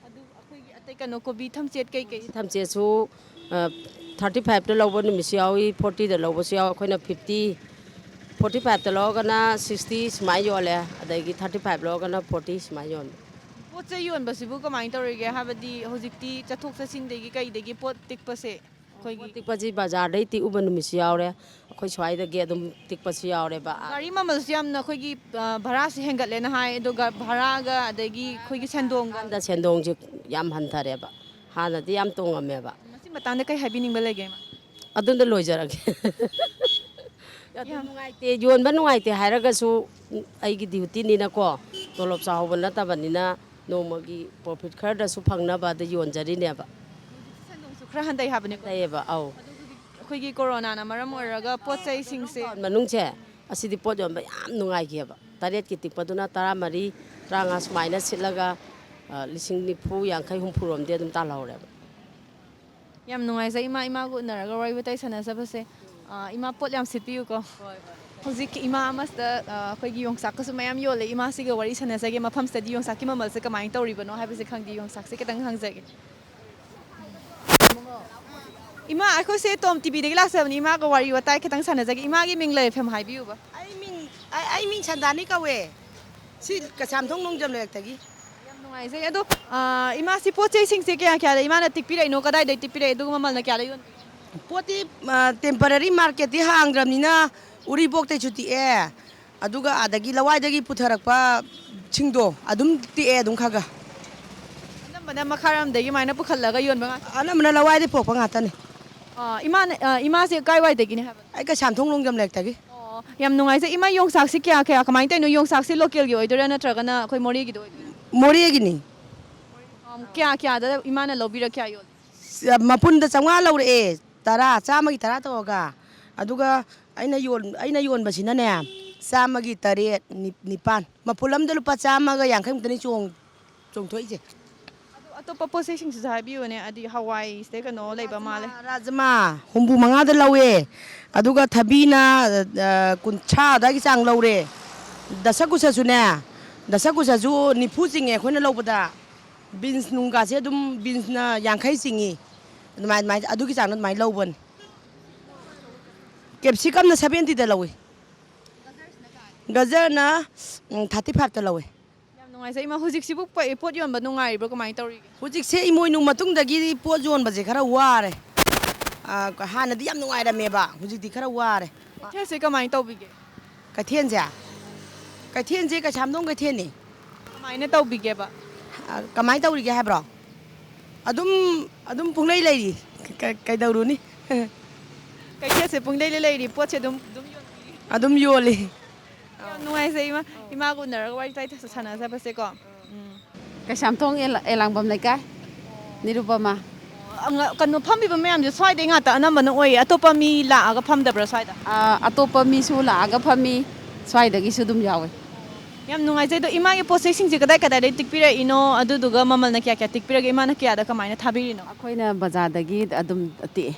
ꯑꯗꯨ ꯑꯩꯈꯣꯏꯒꯤ ꯑꯇꯩ ꯀꯩꯅꯣ, ꯀꯣꯕꯤ ꯊꯝꯆꯦꯠ ꯀꯩꯀꯩ? ꯊꯝꯆꯦꯠꯁꯨ, ꯑ, thirty fiveꯇ ꯂꯧꯕ ꯅꯨꯃꯤꯠꯁꯨ ꯌꯥꯎꯏ, fortyꯗ ꯂꯧꯕꯁꯨ ꯌꯥꯎꯏ꯫ ꯑꯩꯈꯣꯏꯅ fifty, forty fiveꯇ ꯂꯧꯔꯒꯅ sixty ꯁꯨꯃꯥꯏꯅ ꯌꯣꯜꯂꯦ, ꯑꯗꯒꯤ thirty five ꯂꯧꯔꯒꯅ forty ꯁꯨꯃꯥꯏꯅ ꯌꯣꯜꯂꯦ꯫ ꯄꯣꯠ ꯆꯩ ꯌꯣꯟꯕꯁꯤꯕꯨ ꯀꯃꯥꯏꯅ ꯇꯧꯔꯤꯒꯦ? ꯍꯥꯏꯕꯗꯤ ꯍꯧꯖꯤꯛꯇꯤ ꯆꯠꯊꯣꯛ ꯆꯠꯁꯤꯟꯗꯒꯤ ꯀꯩꯗꯒꯤ ꯄꯣꯠ ꯇꯤꯛꯄꯁꯦ ꯑꯩꯈꯣꯏꯒꯤ ꯄꯣꯠ ꯇꯤꯛꯄꯁꯤ ꯕꯖꯥꯔꯗꯩ ꯇꯤꯛꯎꯕ ꯅꯨꯃꯤꯠꯁꯨ ꯌꯥꯎꯔꯦ, ꯑꯩꯈꯣꯏ ꯁ꯭ꯋꯥꯏꯗꯒꯤ ꯑꯗꯨꯝ ꯇꯤꯛꯄꯁꯨ ꯌꯥꯎꯔꯦꯕ꯫ ꯒꯥꯔꯤ ꯃꯃꯜꯁꯨ ꯌꯥꯝꯅ ꯑꯩꯈꯣꯏꯒꯤ, ꯑ, ꯚꯔꯥꯁꯦ ꯍꯦꯟꯒꯠꯂꯦꯅ ꯍꯥꯏ, ꯑꯗꯨꯒ ꯚꯔꯥꯒ ꯑꯗꯒꯤ ꯑꯩꯈꯣꯏꯒꯤ ꯁꯦꯟꯗꯣꯡꯒ꯫ ꯍꯥꯟꯅ ꯁꯦꯟꯗꯣꯡꯁꯦ ꯌꯥꯝ ꯍꯟꯊꯔꯦꯕ, ꯍꯥꯟꯅꯗꯤ ꯌꯥꯝ ꯇꯣꯡꯉꯝꯃꯦꯕ꯫ ꯃꯁꯤ ꯃꯇꯥꯡꯗ ꯀꯩ ꯍꯥꯏꯕꯤꯅꯤꯡꯕ ꯂꯩꯒꯦ, ꯏꯃꯥ? ꯑꯗꯨꯅ ꯂꯣꯏꯖꯔꯒꯦ꯫ ꯑꯗꯨ ꯌꯥꯝ ꯅꯨꯡꯉꯥꯏꯇꯦ, ꯌꯣꯟꯕ ꯅꯨꯡꯉꯥꯏꯇꯦ ꯍꯥꯏꯔꯒꯁꯨ ꯑꯩꯒꯤ dutyꯅꯤꯅꯀꯣ, ꯇꯣꯂꯣꯞ ꯆꯥꯍꯧꯕ ꯅꯠꯇꯕꯅꯤꯅ ꯅꯣꯡꯃꯒꯤ profit ꯈꯔꯗꯁꯨ ꯐꯪꯅꯕ ꯑꯗ ꯌꯣꯟꯖꯔꯤꯅꯦꯕ꯫ ꯁꯦꯟꯗꯣꯡꯁꯨ ꯈꯔ ꯍꯟꯊꯩ ꯍꯥꯏꯕꯅꯤꯀꯣ? ꯂꯩꯌꯦꯕ, ꯑꯧ꯫ ꯑꯩꯈꯣꯏꯒꯤ ꯀꯣꯔꯣꯅꯥꯅ ꯃꯔꯝ ꯑꯣꯏꯔꯒ ꯄꯣꯠ ꯆꯩꯁꯤꯡꯁꯦ꯫ ꯃꯅꯨꯡꯁꯦ, ꯑꯁꯤꯗꯤ ꯄꯣꯠ ꯌꯣꯟꯕ ꯌꯥꯝ ꯅꯨꯡꯉꯥꯏꯈꯤꯑꯕ꯫ ꯇꯔꯦꯠꯀꯤ ꯇꯤꯛꯄꯗꯨꯅ ꯇꯔꯥꯃꯔꯤ, ꯇꯔꯥꯃꯉꯥ ꯁꯨꯃꯥꯏꯅ ꯁꯤꯠꯂꯒ, ꯑ, ꯂꯤꯁꯤꯡ ꯅꯤꯐꯨ, ꯌꯥꯡꯈꯩ, ꯍꯨꯝꯐꯨꯔꯣꯝꯗꯤ ꯑꯗꯨꯝ ꯇꯥꯜꯍꯧꯔꯦꯕ꯫ ꯌꯥꯝ ꯅꯨꯡꯉꯥꯏꯖꯩ ꯏꯃꯥ, ꯏꯃꯥꯒ ꯎꯅꯔꯒ ꯋꯥꯔꯤ ꯋꯥꯇꯥꯏ ꯁꯥꯟꯅꯖꯕꯁꯦ꯫ ꯑ, ꯏꯃꯥ, ꯄꯣꯠ ꯌꯥꯝ ꯁꯤꯠꯄꯤꯌꯨꯀꯣ꯫ ꯍꯧꯖꯤꯛꯀꯤ ꯏꯃꯥ ꯑꯃꯁꯤꯗ, ꯑ, ꯑꯩꯈꯣꯏꯒꯤ ꯌꯣꯡꯆꯥꯛꯀꯁꯨ ꯃꯌꯥꯝ ꯌꯣꯜꯂꯦ꯫ ꯏꯃꯥꯁꯤꯒ ꯋꯥꯔꯤ ꯁꯥꯟꯅꯖꯒꯦ꯫ ꯃꯐꯝꯁꯤꯗꯗꯤ ꯌꯣꯡꯆꯥꯛꯀꯤ ꯃꯃꯜꯁꯦ ꯀꯃꯥꯏꯅ ꯇꯧꯔꯤꯕꯅꯣ ꯍꯥꯏꯕꯁꯦ ꯈꯪꯗꯦ꯫ ꯌꯣꯡꯆꯥꯛꯁꯦ ꯈꯤꯇꯪ ꯍꯪꯖꯒꯦ꯫ ꯏꯃꯥ, ꯑꯩꯈꯣꯏꯁꯦ ꯇꯣꯝ ꯇꯤꯚꯤꯗꯒꯤ ꯂꯥꯛꯆꯕꯅꯤ꯫ ꯏꯃꯥꯒ ꯋꯥꯔꯤ ꯋꯥꯇꯥꯏ ꯈꯤꯇꯪ ꯁꯥꯟꯅꯖꯒꯦ꯫ ꯏꯃꯥꯒꯤ ꯃꯤꯡ ꯂꯩꯐꯝ ꯍꯥꯏꯕꯤꯌꯨꯕ꯫ ꯑꯩ ꯃꯤꯡ, ꯑꯩ, ꯑꯩ ꯃꯤꯡ ꯁꯟꯗꯥꯅꯤ ꯀꯧꯋꯦ꯫ ꯁꯤ ꯀꯩꯁꯥꯝꯊꯣꯡ ꯅꯣꯡꯖꯝ ꯂꯩꯔꯛꯇꯒꯤ꯫ ꯌꯥꯝ ꯅꯨꯡꯉꯥꯏꯖꯩ꯫ ꯑꯗꯣ, ꯑ, ꯏꯃꯥꯁꯤ ꯄꯣꯠ ꯆꯩꯁꯤꯡꯁꯦ ꯀꯌꯥ ꯀꯌꯥꯗ ꯏꯃꯥꯅ ꯇꯤꯛꯄꯤꯔꯛꯏꯅꯣ? ꯀꯗꯥꯏꯗꯒꯤ ꯇꯤꯛꯄꯤꯔꯛꯏ? ꯑꯗꯨꯒ ꯃꯃꯜꯅ ꯀꯌꯥꯗ ꯌꯣꯟꯕꯤꯒꯦ? ꯄꯣꯠꯇꯤ, ꯑ, temporary marketꯇꯤ ꯍꯥꯡꯗ꯭ꯔꯕꯅꯤꯅ ꯎꯔꯤꯄꯣꯛꯇꯩꯁꯨ ꯇꯤꯛꯑꯦ꯫ ꯑꯗꯨꯒ ꯑꯗꯒꯤ ꯂꯋꯥꯏꯗꯒꯤ ꯄꯨꯊꯔꯛꯄꯁꯤꯡꯗꯣ ꯑꯗꯨꯝ ꯇꯤꯛꯑꯦ ꯑꯗꯨꯝ ꯈꯔ ꯈꯔ꯫ ꯑꯅꯝꯕꯅ ꯃꯈꯥꯔꯣꯝꯗꯒꯤ ꯑꯗꯨꯃꯥꯏꯅ ꯄꯨꯈꯠꯂꯒ ꯌꯣꯟꯕ ꯉꯥꯛꯇ? ꯑꯅꯝꯕꯅ ꯂꯋꯥꯏꯗꯒꯤ ꯄꯨꯔꯛꯄ ꯉꯥꯛꯇꯅꯤ꯫ ꯑ, ꯏꯃꯥꯅ, ꯑ, ꯏꯃꯥꯁꯦ ꯀꯥꯏꯋꯥꯏꯗꯒꯤꯅꯦ ꯍꯥꯏꯕ? ꯑꯩ ꯀꯩꯁꯥꯝꯊꯣꯡ ꯅꯣꯡꯖꯝ ꯂꯩꯔꯛꯇꯒꯤ꯫ ꯑꯣ, ꯌꯥꯝ ꯅꯨꯡꯉꯥꯏꯖꯩ꯫ ꯏꯃꯥ, ꯌꯣꯡꯆꯥꯛꯁꯤ ꯀꯌꯥ ꯀꯌꯥ, ꯀꯃꯥꯏꯅ ꯇꯧꯔꯤꯅꯣ? ꯌꯣꯡꯆꯥꯛꯁꯤ localꯒꯤ ꯑꯣꯏꯗꯣꯏꯔꯥ ꯅꯠꯇ꯭ꯔꯒꯅ ꯑꯩꯈꯣꯏ ꯃꯣꯔꯦꯒꯤꯗ ꯑꯣꯏꯗꯣꯏꯔꯥ? ꯃꯣꯔꯦꯒꯤꯅꯤ꯫ ꯑꯝ, ꯀꯌꯥ ꯀꯌꯥꯗ ꯏꯃꯥꯅ ꯂꯧꯕꯤꯔ ꯀꯌꯥ ꯌꯣꯜꯂꯤ? ꯁ-, ꯃꯄꯨꯟꯗ ꯆꯥꯝꯃꯉꯥ ꯂꯧꯔꯛꯑꯦ, ꯇꯔꯥ, ꯆꯥꯝꯃꯒꯤ ꯇꯔꯥ ꯇꯧꯔꯒ꯫ ꯑꯗꯨꯒ ꯑꯩꯅ ꯌꯣꯟ-, ꯑꯩꯅ ꯌꯣꯟꯕꯁꯤꯅꯅꯦ, ꯆꯥꯝꯃꯒꯤ ꯇꯔꯦꯠ, ꯅꯤ-, ꯅꯤꯄꯥꯟ꯫ ꯃꯄꯨꯟ ꯑꯃꯗ ꯂꯨꯄꯥ ꯆꯥꯝꯃꯒ ꯌꯥꯡꯈꯩꯃꯨꯛꯇꯅꯤ ꯆꯣꯡ-, ꯆꯣꯡꯊꯣꯛꯏꯁꯦ꯫ ꯑꯗꯣ ꯑꯇꯣꯞꯄ ꯄꯣꯠ ꯆꯩꯁꯤꯡꯁꯤꯁꯨ ꯍꯥꯏꯕꯤꯌꯨꯅꯦ, ꯑꯗꯤ ꯍꯋꯥꯏ, ꯁꯤꯗꯩ ꯀꯩꯅꯣ ꯂꯩꯕ ꯃꯥꯜꯂꯦ꯫ ꯔꯥꯖꯃꯥ ꯍꯨꯝꯐꯨ ꯃꯉꯥꯗ ꯂꯧꯋꯦ, ꯑꯗꯨꯒ ꯊꯕꯤꯅ, ꯑ, ꯀꯨꯟꯊ꯭ꯔꯥ ꯑꯗꯨꯋꯥꯏꯒꯤ ꯆꯥꯡ ꯂꯧꯔꯦ꯫ ꯗꯁꯀꯨꯁꯁꯨꯅꯦ, ꯗꯁꯀꯨꯁꯁꯨ ꯅꯤꯐꯨ ꯆꯤꯡꯉꯦ ꯑꯩꯈꯣꯏꯅ ꯂꯧꯕꯗ꯫ ꯕꯤꯟꯁ ꯅꯨꯡꯒꯥꯁꯦ ꯑꯗꯨꯝ, ꯕꯤꯟꯁꯅ ꯌꯥꯡꯈꯩ ꯆꯤꯡꯉꯤ꯫ ꯑꯗꯨꯃꯥꯏ-, ꯑꯗꯨꯃꯥꯏ-, ꯑꯗꯨꯒꯤ ꯆꯥꯡꯗ ꯑꯗꯨꯃꯥꯏꯅ ꯂꯧꯕꯅꯤ꯫ ꯀꯦꯞꯁꯤꯀꯝꯅ ꯁꯚꯦꯟꯇꯤꯗ ꯂꯧꯏ꯫ ꯒꯖꯔꯅ, ꯎꯝ, ꯊꯥꯔꯇꯤ ꯐꯥꯏꯚꯇ ꯂꯧꯏ꯫ ꯌꯥꯝ ꯅꯨꯡꯉꯥꯏꯖꯩ꯫ ꯏꯃꯥ, ꯍꯧꯖꯤꯛꯁꯤꯕꯨ ꯄ-, ꯄꯣꯠ ꯌꯣꯟꯕ ꯅꯨꯡꯉꯥꯏꯔꯤꯕ꯭ꯔꯣ? ꯀꯃꯥꯏꯅ ꯇꯧꯔꯤꯒꯦ? ꯍꯧꯖꯤꯛꯁꯦ ꯏꯃꯣꯏꯅꯨ ꯃꯇꯨꯡꯗꯒꯤ ꯄꯣꯠ ꯌꯣꯟꯕꯁꯦ ꯈꯔ ꯋꯥꯔꯦ꯫ ꯑ, ꯍꯥꯟꯅꯗꯤ ꯌꯥꯝ ꯅꯨꯡꯉꯥꯏꯔꯝꯃꯦꯕ, ꯍꯧꯖꯤꯛꯇꯤ ꯈꯔ ꯋꯥꯔꯦ꯫ ꯀꯩꯊꯦꯜꯁꯦ ꯀꯃꯥꯏꯅ ꯇꯧꯕꯤꯒꯦ? ꯀꯩꯊꯦꯜꯁꯦ? ꯀꯩꯊꯦꯜꯁꯦ ꯀꯩꯁꯥꯝꯊꯣꯡ ꯀꯩꯊꯦꯜꯅꯤ꯫ ꯀꯃꯥꯏꯅ ꯇꯧꯕꯤꯒꯦꯕ? ꯑ, ꯀꯃꯥꯏꯅ ꯇꯧꯔꯤꯒꯦ ꯍꯥꯏꯕ꯭ꯔꯣ? ꯑꯗꯨꯝ, ꯑꯗꯨꯝ ꯄꯨꯡꯂꯩ ꯂꯩꯔꯤ꯫ ꯀ-, ꯀꯩꯗꯧꯔꯨꯅꯤ? ꯀꯩꯊꯦꯜꯁꯦ ꯄꯨꯡꯂꯩ ꯂꯩꯔꯤ, ꯄꯣꯠꯁꯦ ꯑꯗꯨꯝ, ꯑꯗꯨꯝ ꯌꯣꯟꯕꯤꯔꯤ꯫ ꯑꯗꯨꯝ ꯌꯣꯜꯂꯤ꯫ ꯌꯥꯝ ꯅꯨꯡꯉꯥꯏꯖꯩ, ꯏꯃꯥ, ꯏꯃꯥꯒ ꯎꯅꯔꯒ ꯋꯥꯔꯤ ꯋꯥꯇꯥꯏ ꯁꯥꯟꯅꯖꯕꯁꯦꯀꯣ꯫ ꯎꯝ꯫ ꯀꯩꯁꯥꯝꯊꯣꯡ ꯑꯦꯂꯥꯡꯕꯝ ꯂꯩꯀꯥꯏ, ꯅꯤꯔꯨꯄꯃꯥ꯫ ꯑꯉ-, ꯀꯩꯅꯣ, ꯐꯝꯃꯤꯕ ꯃꯌꯥꯝꯁꯦ ꯁ꯭ꯋꯥꯏꯗꯩ ꯉꯥꯛꯇ ꯑꯅꯝꯕꯅ ꯑꯣꯏꯌꯦ, ꯑꯇꯣꯞꯄ ꯃꯤ ꯂꯥꯛꯑꯒ ꯐꯝꯗꯕ꯭ꯔꯥ ꯁ꯭ꯋꯥꯏꯗ? ꯑ, ꯑꯇꯣꯞꯄ ꯃꯤꯁꯨ ꯂꯥꯛꯑꯒ ꯐꯝꯃꯤ, ꯁ꯭ꯋꯥꯏꯗꯒꯤꯁꯨ ꯑꯗꯨꯝ ꯌꯥꯎꯋꯦ꯫ ꯌꯥꯝ ꯅꯨꯡꯉꯥꯏꯖꯩ꯫ ꯑꯗꯣ ꯏꯃꯥꯒꯤ ꯄꯣꯠ ꯆꯩꯁꯤꯡꯁꯦ ꯀꯗꯥꯏ ꯀꯗꯥꯏꯗꯒꯤ ꯇꯤꯛꯄꯤꯔꯛꯏꯅꯣ? ꯑꯗꯨꯗꯨꯒ ꯃꯃꯜꯅ ꯀꯌꯥ ꯀꯌꯥ ꯇꯤꯛꯄꯤꯔꯒꯦ? ꯏꯃꯥꯅ ꯀꯌꯥꯗ ꯀꯃꯥꯏꯅ ꯊꯥꯕꯤꯔꯤꯅꯣ? ꯑꯩꯈꯣꯏꯅ ꯕꯖꯥꯔꯗꯒꯤ ꯑꯗꯨꯝ ꯇꯤꯛꯑꯦ꯫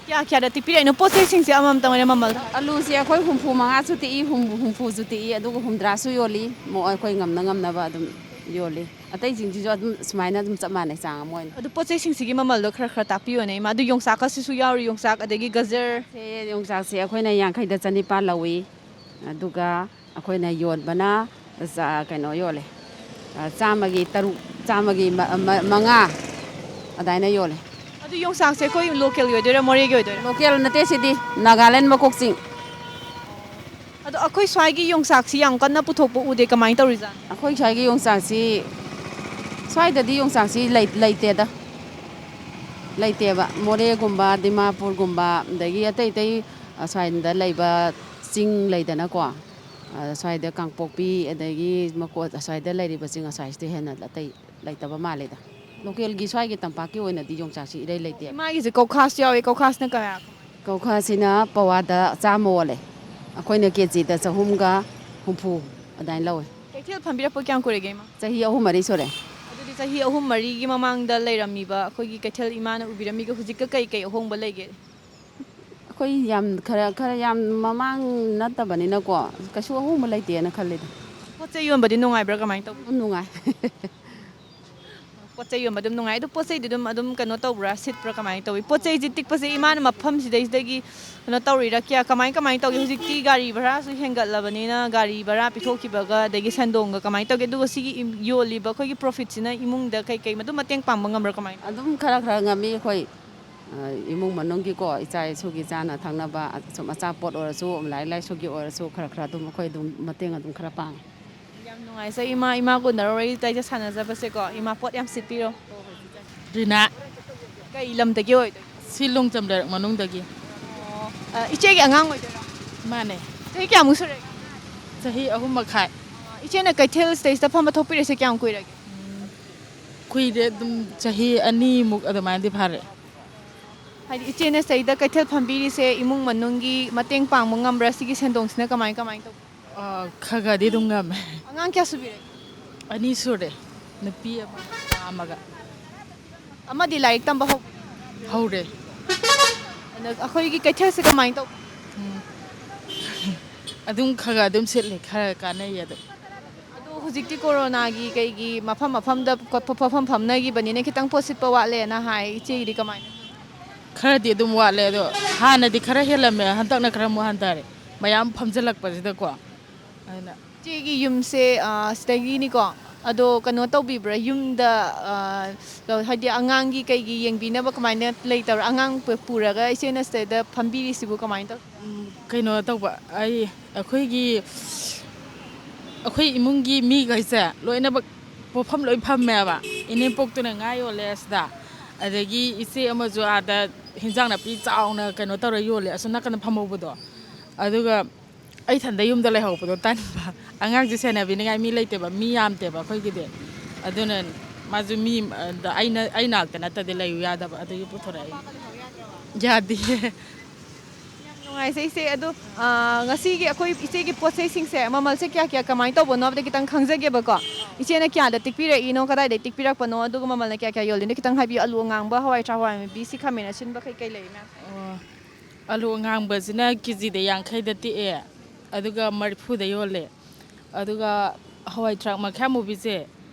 ꯀꯌꯥ ꯀꯌꯥꯗ ꯇꯤꯛꯄꯤꯔꯛꯏꯅꯣ? ꯄꯣꯠ ꯆꯩꯁꯤꯡꯁꯦ ꯑꯃꯃꯝꯇꯪ ꯑꯣꯏꯅ ꯃꯃꯜ? ꯑꯂꯨꯁꯦ ꯑꯩꯈꯣꯏ ꯍꯨꯝꯐꯨ ꯃꯉꯥꯁꯨ ꯇꯤꯛꯏ, ꯍꯨꯝ- ꯍꯨꯝꯐꯨꯁꯨ ꯇꯤꯛꯏ, ꯑꯗꯨꯒ ꯍꯨꯝꯗ꯭ꯔꯥꯁꯨ ꯌꯣꯜꯂꯤ꯫ ꯃꯣ- ꯑꯩꯈꯣꯏ ꯉꯝꯅ ꯉꯝꯅꯕ ꯑꯗꯨꯝ ꯌꯣꯜꯂꯤ꯫ ꯑꯇꯩꯁꯤꯡꯁꯤꯁꯨ ꯑꯗꯨꯝ ꯁꯨꯃꯥꯏꯅ ꯑꯗꯨꯝ ꯆꯞ ꯃꯥꯟꯅꯩ, ꯆꯥꯡ ꯑꯃ ꯑꯣꯏꯅ꯫ ꯑꯗꯨ ꯄꯣꯠ ꯆꯩꯁꯤꯡꯁꯤꯒꯤ ꯃꯃꯜꯗꯣ ꯈꯔ ꯈꯔ ꯇꯥꯛꯄꯤꯌꯣꯅꯦ, ꯏꯃꯥ꯫ ꯑꯗꯨ ꯌꯣꯡꯆꯥꯛꯀꯁꯤꯁꯨ ꯌꯥꯎꯔꯤ, ꯌꯣꯡꯆꯥꯛ, ꯑꯗꯒꯤ ꯒꯖꯔ꯫ ꯁꯦ, ꯌꯣꯡꯆꯥꯛꯁꯦ ꯑꯩꯈꯣꯏꯅ ꯌꯥꯡꯈꯩꯗ ꯆꯅꯤꯄꯥꯜ ꯂꯧꯏ꯫ ꯑꯗꯨꯒ ꯑꯩꯈꯣꯏꯅ ꯌꯣꯟꯕꯅ ꯆꯥ- ꯀꯩꯅꯣ ꯌꯣꯜꯂꯦ, ꯑ, ꯆꯥꯝꯃꯒꯤ ꯇꯔꯨꯛ, ꯆꯥꯝꯃꯒꯤ ꯃ- ꯃ- ꯃꯉꯥ ꯑꯗꯨꯃꯥꯏꯅ ꯌꯣꯜꯂꯦ꯫ ꯑꯗꯨ ꯌꯣꯡꯆꯥꯛꯁꯦ ꯑꯩꯈꯣꯏ ꯂꯣꯀꯦꯜꯒꯤ ꯑꯣꯏꯗꯣꯏꯔꯥ, ꯃꯣꯔꯦꯒꯤ ꯑꯣꯏꯗꯣꯏꯔꯥ? ꯂꯣꯀꯦꯜ ꯅꯠꯇꯦ ꯁꯤꯗꯤ, ꯅꯥꯒꯥꯂꯦꯟ ꯃꯀꯣꯛ ꯆꯤꯡ꯫ ꯑꯗꯣ ꯑꯩꯈꯣꯏ ꯁ꯭ꯋꯥꯏꯒꯤ ꯌꯣꯡꯆꯥꯛꯁꯤ ꯌꯥꯝ ꯀꯟꯅ ꯄꯨꯊꯣꯛꯄ ꯎꯗꯦ, ꯀꯃꯥꯏꯅ ꯇꯧꯔꯤꯖꯥꯠꯅꯣ? ꯑꯩꯈꯣꯏ ꯁ꯭ꯋꯥꯏꯒꯤ ꯌꯣꯡꯆꯥꯛꯁꯤ, ꯁ꯭ꯋꯥꯏꯗꯗꯤ ꯌꯣꯡꯆꯥꯛꯁꯤ ꯂꯩ- ꯂꯩꯇꯦꯗ꯫ ꯂꯩꯇꯦꯕ꯫ ꯃꯣꯔꯦꯒꯨꯝꯕ, ꯗꯤꯃꯥꯄꯨꯔꯒꯨꯝꯕ, ꯑꯗꯒꯤ ꯑꯇꯩ ꯑꯇꯩ ꯑꯁ꯭ꯋꯥꯏꯗ ꯂꯩꯕ ꯆꯤꯡ ꯂꯩꯗꯅꯀꯣ, ꯑ, ꯁ꯭ꯋꯥꯏꯗ ꯀꯥꯡꯄꯣꯛꯄꯤ, ꯑꯗꯒꯤ ꯃꯀꯣꯠ ꯑꯁ꯭ꯋꯥꯏꯗ ꯂꯩꯔꯤꯕ ꯆꯤꯡ ꯑꯁ꯭ꯋꯥꯏꯁꯤꯗꯩ ꯍꯦꯟꯅ ꯑꯇꯩ ꯂꯩꯇꯕ ꯃꯥꯜꯂꯦꯗ꯫ ꯂꯣꯀꯦꯜꯒꯤ ꯁ꯭ꯋꯥꯏꯒꯤ ꯇꯝꯄꯥꯛꯀꯤ ꯑꯣꯏꯅꯗꯤ ꯌꯣꯡꯆꯥꯛꯁꯤ ꯏꯔꯩ ꯂꯩꯇꯦꯕ꯫ ꯏꯃꯥꯒꯤꯁꯦ ꯀꯧꯈꯥꯁ ꯌꯥꯎꯋꯦ, ꯀꯧꯈꯥꯁꯅ ꯀꯌꯥ? ꯀꯧꯈꯥꯁꯤꯅ ꯄꯋꯥꯗ ꯆꯥꯝꯃ ꯑꯣꯜꯂꯦ꯫ ꯑꯩꯈꯣꯏꯅ ꯀꯦ ꯖꯤꯗ ꯆꯍꯨꯝꯒ ꯍꯨꯝꯐꯨ ꯑꯗꯨꯃꯥꯏꯅ ꯂꯧꯋꯦ꯫ ꯀꯩꯊꯦꯜ ꯐꯝꯕꯤꯔꯛꯄ ꯀꯌꯥꯝ ꯀꯨꯏꯔꯒꯦ, ꯏꯃꯥ? ꯆꯍꯤ ꯑꯍꯨꯝ ꯃꯔꯤ ꯁꯨꯔꯦ꯫ ꯑꯗꯨꯗꯤ ꯆꯍꯤ ꯑꯍꯨꯝ ꯃꯔꯤꯒꯤ ꯃꯃꯥꯡꯗ ꯂꯩꯔꯝꯃꯤꯕ ꯑꯩꯈꯣꯏꯒꯤ ꯀꯩꯊꯦꯜ ꯏꯃꯥꯅ ꯎꯕꯤꯔꯝꯃꯤꯒ ꯍꯧꯖꯤꯛꯀ ꯀꯩ ꯀꯩ ꯑꯍꯣꯡꯕ ꯂꯩꯒꯦ? ꯑꯩꯈꯣꯏ ꯌꯥꯝ ꯈꯔ ꯈꯔ ꯌꯥꯝ ꯃꯃꯥꯡ ꯅꯠꯇꯕꯅꯤꯅꯀꯣ, ꯀꯩꯁꯨ ꯑꯍꯣꯡꯕ ꯂꯩꯇꯦꯅ ꯈꯜꯂꯤꯗ꯫ ꯄꯣꯠ ꯆꯩ ꯌꯣꯟꯕꯗꯤ ꯅꯨꯡꯉꯥꯏꯕ꯭ꯔꯥ, ꯀꯃꯥꯏꯅ ꯇꯧꯕ? ꯑꯗꯨꯝ ꯅꯨꯡꯉꯥꯏ꯫ ꯄꯣꯠ ꯆꯩ ꯌꯣꯟꯕ ꯑꯗꯨꯝ ꯅꯨꯡꯉꯥꯏ꯫ ꯑꯗꯣ ꯄꯣꯠ ꯆꯩꯗꯤ ꯑꯗꯨꯝ ꯑꯗꯨꯝ ꯀꯩꯅꯣ ꯇꯧꯕ꯭ꯔꯥ, ꯁꯤꯠꯄ꯭ꯔꯥ, ꯀꯃꯥꯏꯅ ꯇꯧꯏ? ꯄꯣꯠ ꯆꯩꯁꯦ ꯇꯤꯛꯄꯁꯦ ꯏꯃꯥꯅ ꯃꯐꯝꯁꯤꯗꯩꯁꯤꯗꯒꯤ ꯀꯩꯅꯣ ꯇꯧꯔꯤꯔꯥ, ꯀꯌꯥ, ꯀꯃꯥꯏ ꯀꯃꯥꯏꯅ ꯇꯧꯒꯦ? ꯍꯧꯖꯤꯛꯇꯤ ꯒꯥꯔꯤ ꯚꯔꯥꯁꯨ ꯍꯦꯟꯒꯠꯂꯕꯅꯤꯅ, ꯒꯥꯔꯤ ꯚꯔꯥ ꯄꯤꯊꯣꯛꯈꯤꯕꯒ ꯑꯗꯒꯤ ꯁꯦꯟꯗꯣꯡꯒ ꯀꯃꯥꯏꯅ ꯇꯧꯒꯦ? ꯑꯗꯨꯒ ꯁꯤꯒꯤ ꯏꯝ- ꯌꯣꯜꯂꯤꯕ ꯑꯩꯈꯣꯏꯒꯤ ꯄ꯭ꯔꯣꯐꯤꯠꯁꯤꯅ ꯏꯃꯨꯡꯗ ꯀꯩ ꯀꯩ ꯑꯗꯨꯝ ꯃꯇꯦꯡ ꯄꯥꯡꯕ ꯉꯝꯕ꯭ꯔꯥ, ꯀꯃꯥꯏꯅ? ꯑꯗꯨꯝ ꯈꯔ ꯈꯔ ꯉꯝꯃꯤ ꯑꯩꯈꯣꯏ꯫ ꯑ, ꯏꯃꯨꯡ ꯃꯅꯨꯡꯒꯤꯀꯣ, ꯏꯆꯥ ꯏꯁꯨꯒꯤ ꯆꯥꯅ ꯊꯛꯅꯕ, ꯁꯨꯝ ꯑꯆꯥꯄꯣꯠ ꯑꯣꯏꯔꯁꯨ, ꯂꯥꯏꯔꯤꯛ ꯂꯥꯏꯁꯨꯒꯤ ꯑꯣꯏꯔꯁꯨ, ꯈꯔ ꯈꯔ ꯑꯗꯨꯝ ꯑꯩꯈꯣꯏ ꯑꯗꯨꯝ ꯃꯇꯦꯡ ꯑꯗꯨꯝ ꯈꯔ ꯄꯥꯡꯉꯤ꯫ ꯌꯥꯝ ꯅꯨꯡꯉꯥꯏꯖꯩ, ꯏꯃꯥ, ꯏꯃꯥꯒ ꯎꯅꯔ ꯋꯥꯔꯤ ꯋꯥꯇꯥꯏꯁꯦ ꯁꯥꯟꯅꯖꯕꯁꯦꯀꯣ꯫ ꯏꯃꯥ, ꯄꯣꯠ ꯌꯥꯝ ꯁꯤꯠꯄꯤꯔꯣ꯫ ꯔꯤꯅꯥ꯫ ꯀꯩ ꯂꯝꯗꯒꯤ ꯑꯣꯏꯗꯣꯏꯅꯣ? ꯁꯤ ꯂꯣꯡꯆꯝ ꯂꯩꯔꯛ ꯃꯅꯨꯡꯗꯒꯤ꯫ ꯑ, ꯏꯆꯦꯒꯤ ꯑꯉꯥꯡ ꯑꯣꯏꯗꯣꯏꯔꯣ? ꯃꯥꯅꯦ꯫ ꯆꯍꯤ ꯀꯌꯥꯃꯨꯛ ꯁꯨꯔꯒꯦ? ꯆꯍꯤ ꯑꯍꯨꯝ ꯃꯈꯥꯏ꯫ ꯑ, ꯏꯆꯦꯅ ꯀꯩꯊꯦꯜ ꯁꯤꯗꯩꯁꯤꯗ ꯐꯝꯕ ꯊꯣꯛꯄꯤꯔꯛꯏꯁꯦ ꯀꯌꯥꯝ ꯀꯨꯏꯔꯒꯦ? ꯀꯨꯏꯔꯦ, ꯑꯗꯨꯝ ꯆꯍꯤ ꯑꯅꯤꯃꯨꯛ ꯑꯗꯨꯃꯥꯏꯅꯗꯤ ꯐꯥꯔꯦ꯫ ꯍꯥꯏꯗꯤ ꯏꯆꯦꯅ ꯁꯤꯗꯩꯗ ꯀꯩꯊꯦꯜ ꯐꯝꯕꯤꯔꯤꯁꯦ ꯏꯃꯨꯡ ꯃꯅꯨꯡꯒꯤ ꯃꯇꯦꯡ ꯄꯥꯡꯕ ꯉꯝꯕ꯭ꯔꯥ? ꯁꯤꯒꯤ ꯁꯦꯟꯗꯣꯡꯁꯤꯅ ꯀꯃꯥꯏ ꯀꯃꯥꯏ ꯇꯧꯕ? ꯑꯥ, ꯈꯔ ꯈꯔꯗꯤ ꯑꯗꯨꯝ ꯉꯝꯃꯦ꯫ ꯑꯉꯥꯡ ꯀꯌꯥ ꯁꯨꯕꯤꯔꯒꯦ? ꯑꯅꯤ ꯁꯨꯔꯦ, ꯅꯨꯄꯤ ꯑꯃꯒ ꯅꯨꯄꯥ ꯑꯃꯒ꯫ ꯑꯃꯗꯤ ꯂꯥꯏꯔꯤꯛ ꯇꯝꯕ ꯍꯧ- ꯍꯧꯔꯦ꯫ ꯑꯗꯣ ꯑꯩꯈꯣꯏꯒꯤ ꯀꯩꯊꯦꯜꯁꯦ ꯀꯃꯥꯏꯅ ꯇꯧ? ꯎꯝ꯫ ꯑꯗꯨꯝ ꯈꯔ ꯈꯔ ꯑꯗꯨꯝ ꯁꯤꯠꯂꯤ, ꯈꯔ ꯀꯥꯟꯅꯩ ꯑꯗꯨꯝ꯫ ꯑꯗꯣ ꯍꯧꯖꯤꯛꯇꯤ ꯀꯣꯔꯣꯅꯥꯒꯤ ꯀꯩꯒꯤ ꯃꯐꯝ ꯃꯐꯝꯗ ꯄꯣꯠ-, ꯄꯣꯠꯐꯝ ꯐꯝꯅꯈꯤꯕꯅꯤꯅ ꯈꯤꯇꯪ ꯄꯣꯠ ꯁꯤꯠꯄ ꯋꯥꯠꯂꯦꯅ ꯍꯥꯏ꯫ ꯏꯆꯦꯒꯤꯗꯤ ꯀꯃꯥꯏꯅ? ꯈꯔꯗꯤ ꯑꯗꯨꯝ ꯋꯥꯠꯂꯦ, ꯑꯗꯣ ꯍꯥꯟꯅꯗꯤ ꯈꯔ ꯍꯦꯜꯂꯝꯃꯦ, ꯍꯟꯗꯛꯅ ꯈꯔ ꯑꯃꯨꯛ ꯍꯟꯊꯔꯦ, ꯃꯌꯥꯝ ꯐꯝꯖꯤꯜꯂꯛꯄꯁꯤꯗꯀꯣ꯫ ꯑꯗꯨꯅ ꯏꯆꯦꯒꯤ ꯌꯨꯝꯁꯦ, ꯑ, ꯁꯤꯗꯒꯤꯅꯤꯀꯣ꯫ ꯑꯗꯣ ꯀꯩꯅꯣ ꯇꯧꯕꯤꯕ꯭ꯔꯥ? ꯌꯨꯝꯗ, ꯑ, ꯀ-, ꯍꯥꯏꯗꯤ ꯑꯉꯥꯡꯒꯤ ꯀꯩꯒꯤ ꯌꯦꯡꯕꯤꯅꯕ ꯀꯃꯥꯏꯅ ꯂꯩꯇꯕ꯭ꯔꯥ? ꯑꯉꯥꯡ ꯄꯨ-, ꯄꯨꯔꯒ ꯏꯆꯦꯅ ꯁꯤꯗꯩꯗ ꯐꯝꯕꯤꯔꯤꯁꯤꯕꯨ ꯀꯃꯥꯏꯅ ꯇꯧ? ꯎꯝ, ꯀꯩꯅꯣ ꯇꯧꯕ, ꯑꯩ, ꯑꯩꯈꯣꯏꯒꯤ, ꯑꯩꯈꯣꯏ ꯏꯃꯨꯡꯒꯤ ꯃꯤꯈꯩꯁꯦ ꯂꯣꯏꯅꯃꯛ ꯄꯣꯠꯐꯝ ꯂꯣꯏ ꯐꯝꯃꯦꯕ꯫ ꯏꯅꯦꯝꯄꯣꯛꯇꯨꯅ ꯉꯥ ꯌꯣꯜꯂꯦ ꯑꯁꯤꯗ, ꯑꯗꯒꯤ ꯏꯆꯦ ꯑꯃꯁꯨ ꯑꯥꯗ ꯍꯤꯟꯖꯥꯡ ꯅꯥꯄꯤ ꯆꯥꯎꯅ ꯀꯩꯅꯣ ꯇꯧꯔ ꯌꯣꯜꯂꯦ ꯑꯁꯣꯝ ꯅꯥꯀꯟꯗ ꯐꯝꯍꯧꯕꯗꯣ꯫ ꯑꯗꯨꯒ ꯑꯩ ꯏꯊꯟꯗ ꯌꯨꯝꯗ ꯂꯩꯍꯧꯕꯗꯣ ꯇꯟꯕ꯫ ꯑꯉꯥꯡꯁꯦ ꯁꯦꯟꯅꯕꯤꯅꯤꯡꯉꯥꯏ ꯃꯤ ꯂꯩꯇꯦꯕ, ꯃꯤ ꯌꯥꯝꯗꯦꯕ ꯑꯩꯈꯣꯏꯒꯤꯗꯤ꯫ ꯑꯗꯨꯅ ꯃꯥꯁꯨ ꯃꯤ, ꯑ, ꯑꯩꯅ, ꯑꯩ ꯅꯥꯛꯇ ꯅꯠꯇꯗꯤ ꯂꯩꯌꯨ ꯌꯥꯗꯕ, ꯑꯗꯨꯒꯤ ꯄꯨꯊꯣꯔꯛꯏ꯫ ꯌꯥꯗꯤꯌꯦ꯫ ꯌꯥꯝ ꯅꯨꯡꯉꯥꯏꯖꯩ ꯏꯆꯦ꯫ ꯑꯗꯣ, ꯑ, ꯉꯁꯤꯒꯤ ꯑꯩꯈꯣꯏ ꯏꯆꯦꯒꯤ ꯄꯣꯠ ꯆꯩꯁꯤꯡꯁꯦ ꯃꯃꯜꯁꯦ ꯀꯌꯥ ꯀꯌꯥ ꯀꯃꯥꯏꯅ ꯇꯧꯕꯅꯣ ꯍꯥꯏꯕꯗ ꯈꯤꯇꯪ ꯈꯪꯖꯒꯦꯕꯀꯣ꯫ ꯏꯆꯦꯅ ꯀꯌꯥꯗ ꯇꯦꯛꯄꯤꯔꯛꯏꯅꯣ, ꯀꯗꯥꯏꯗ ꯇꯦꯛꯄꯤꯔꯛꯄꯅꯣ, ꯑꯗꯨꯒ ꯃꯃꯜꯅ ꯀꯌꯥ ꯀꯌꯥ ꯌꯣꯜꯂꯤꯅꯣ ꯈꯤꯇꯪ ꯍꯥꯏꯕꯤꯌꯨ꯫ ꯑꯂꯨ ꯑꯉꯥꯡꯕ, ꯍꯋꯥꯏ ꯊ꯭ꯔꯥꯛ, ꯍꯋꯥꯏ ꯃꯨꯕꯤ, ꯁꯤ ꯈꯥꯃꯦꯟ ꯑꯁꯤꯟꯕ ꯀꯩ ꯀꯩ ꯂꯩꯔꯤ ꯃꯌꯥꯝ꯫ ꯑꯣ, ꯑꯂꯨ ꯑꯉꯥꯡꯕꯁꯤꯅ ꯀꯦꯖꯤꯗ ꯌꯥꯡꯈꯩꯗ ꯇꯦꯛꯑꯦ, ꯑꯗꯨꯒ ꯃꯔꯤꯐꯨꯗ ꯌꯣꯜꯂꯦ꯫ ꯑꯗꯨꯒ ꯍꯋꯥꯏ ꯊ꯭ꯔꯥꯛ ꯃꯈꯥ ꯃꯨꯕꯤꯁꯦ,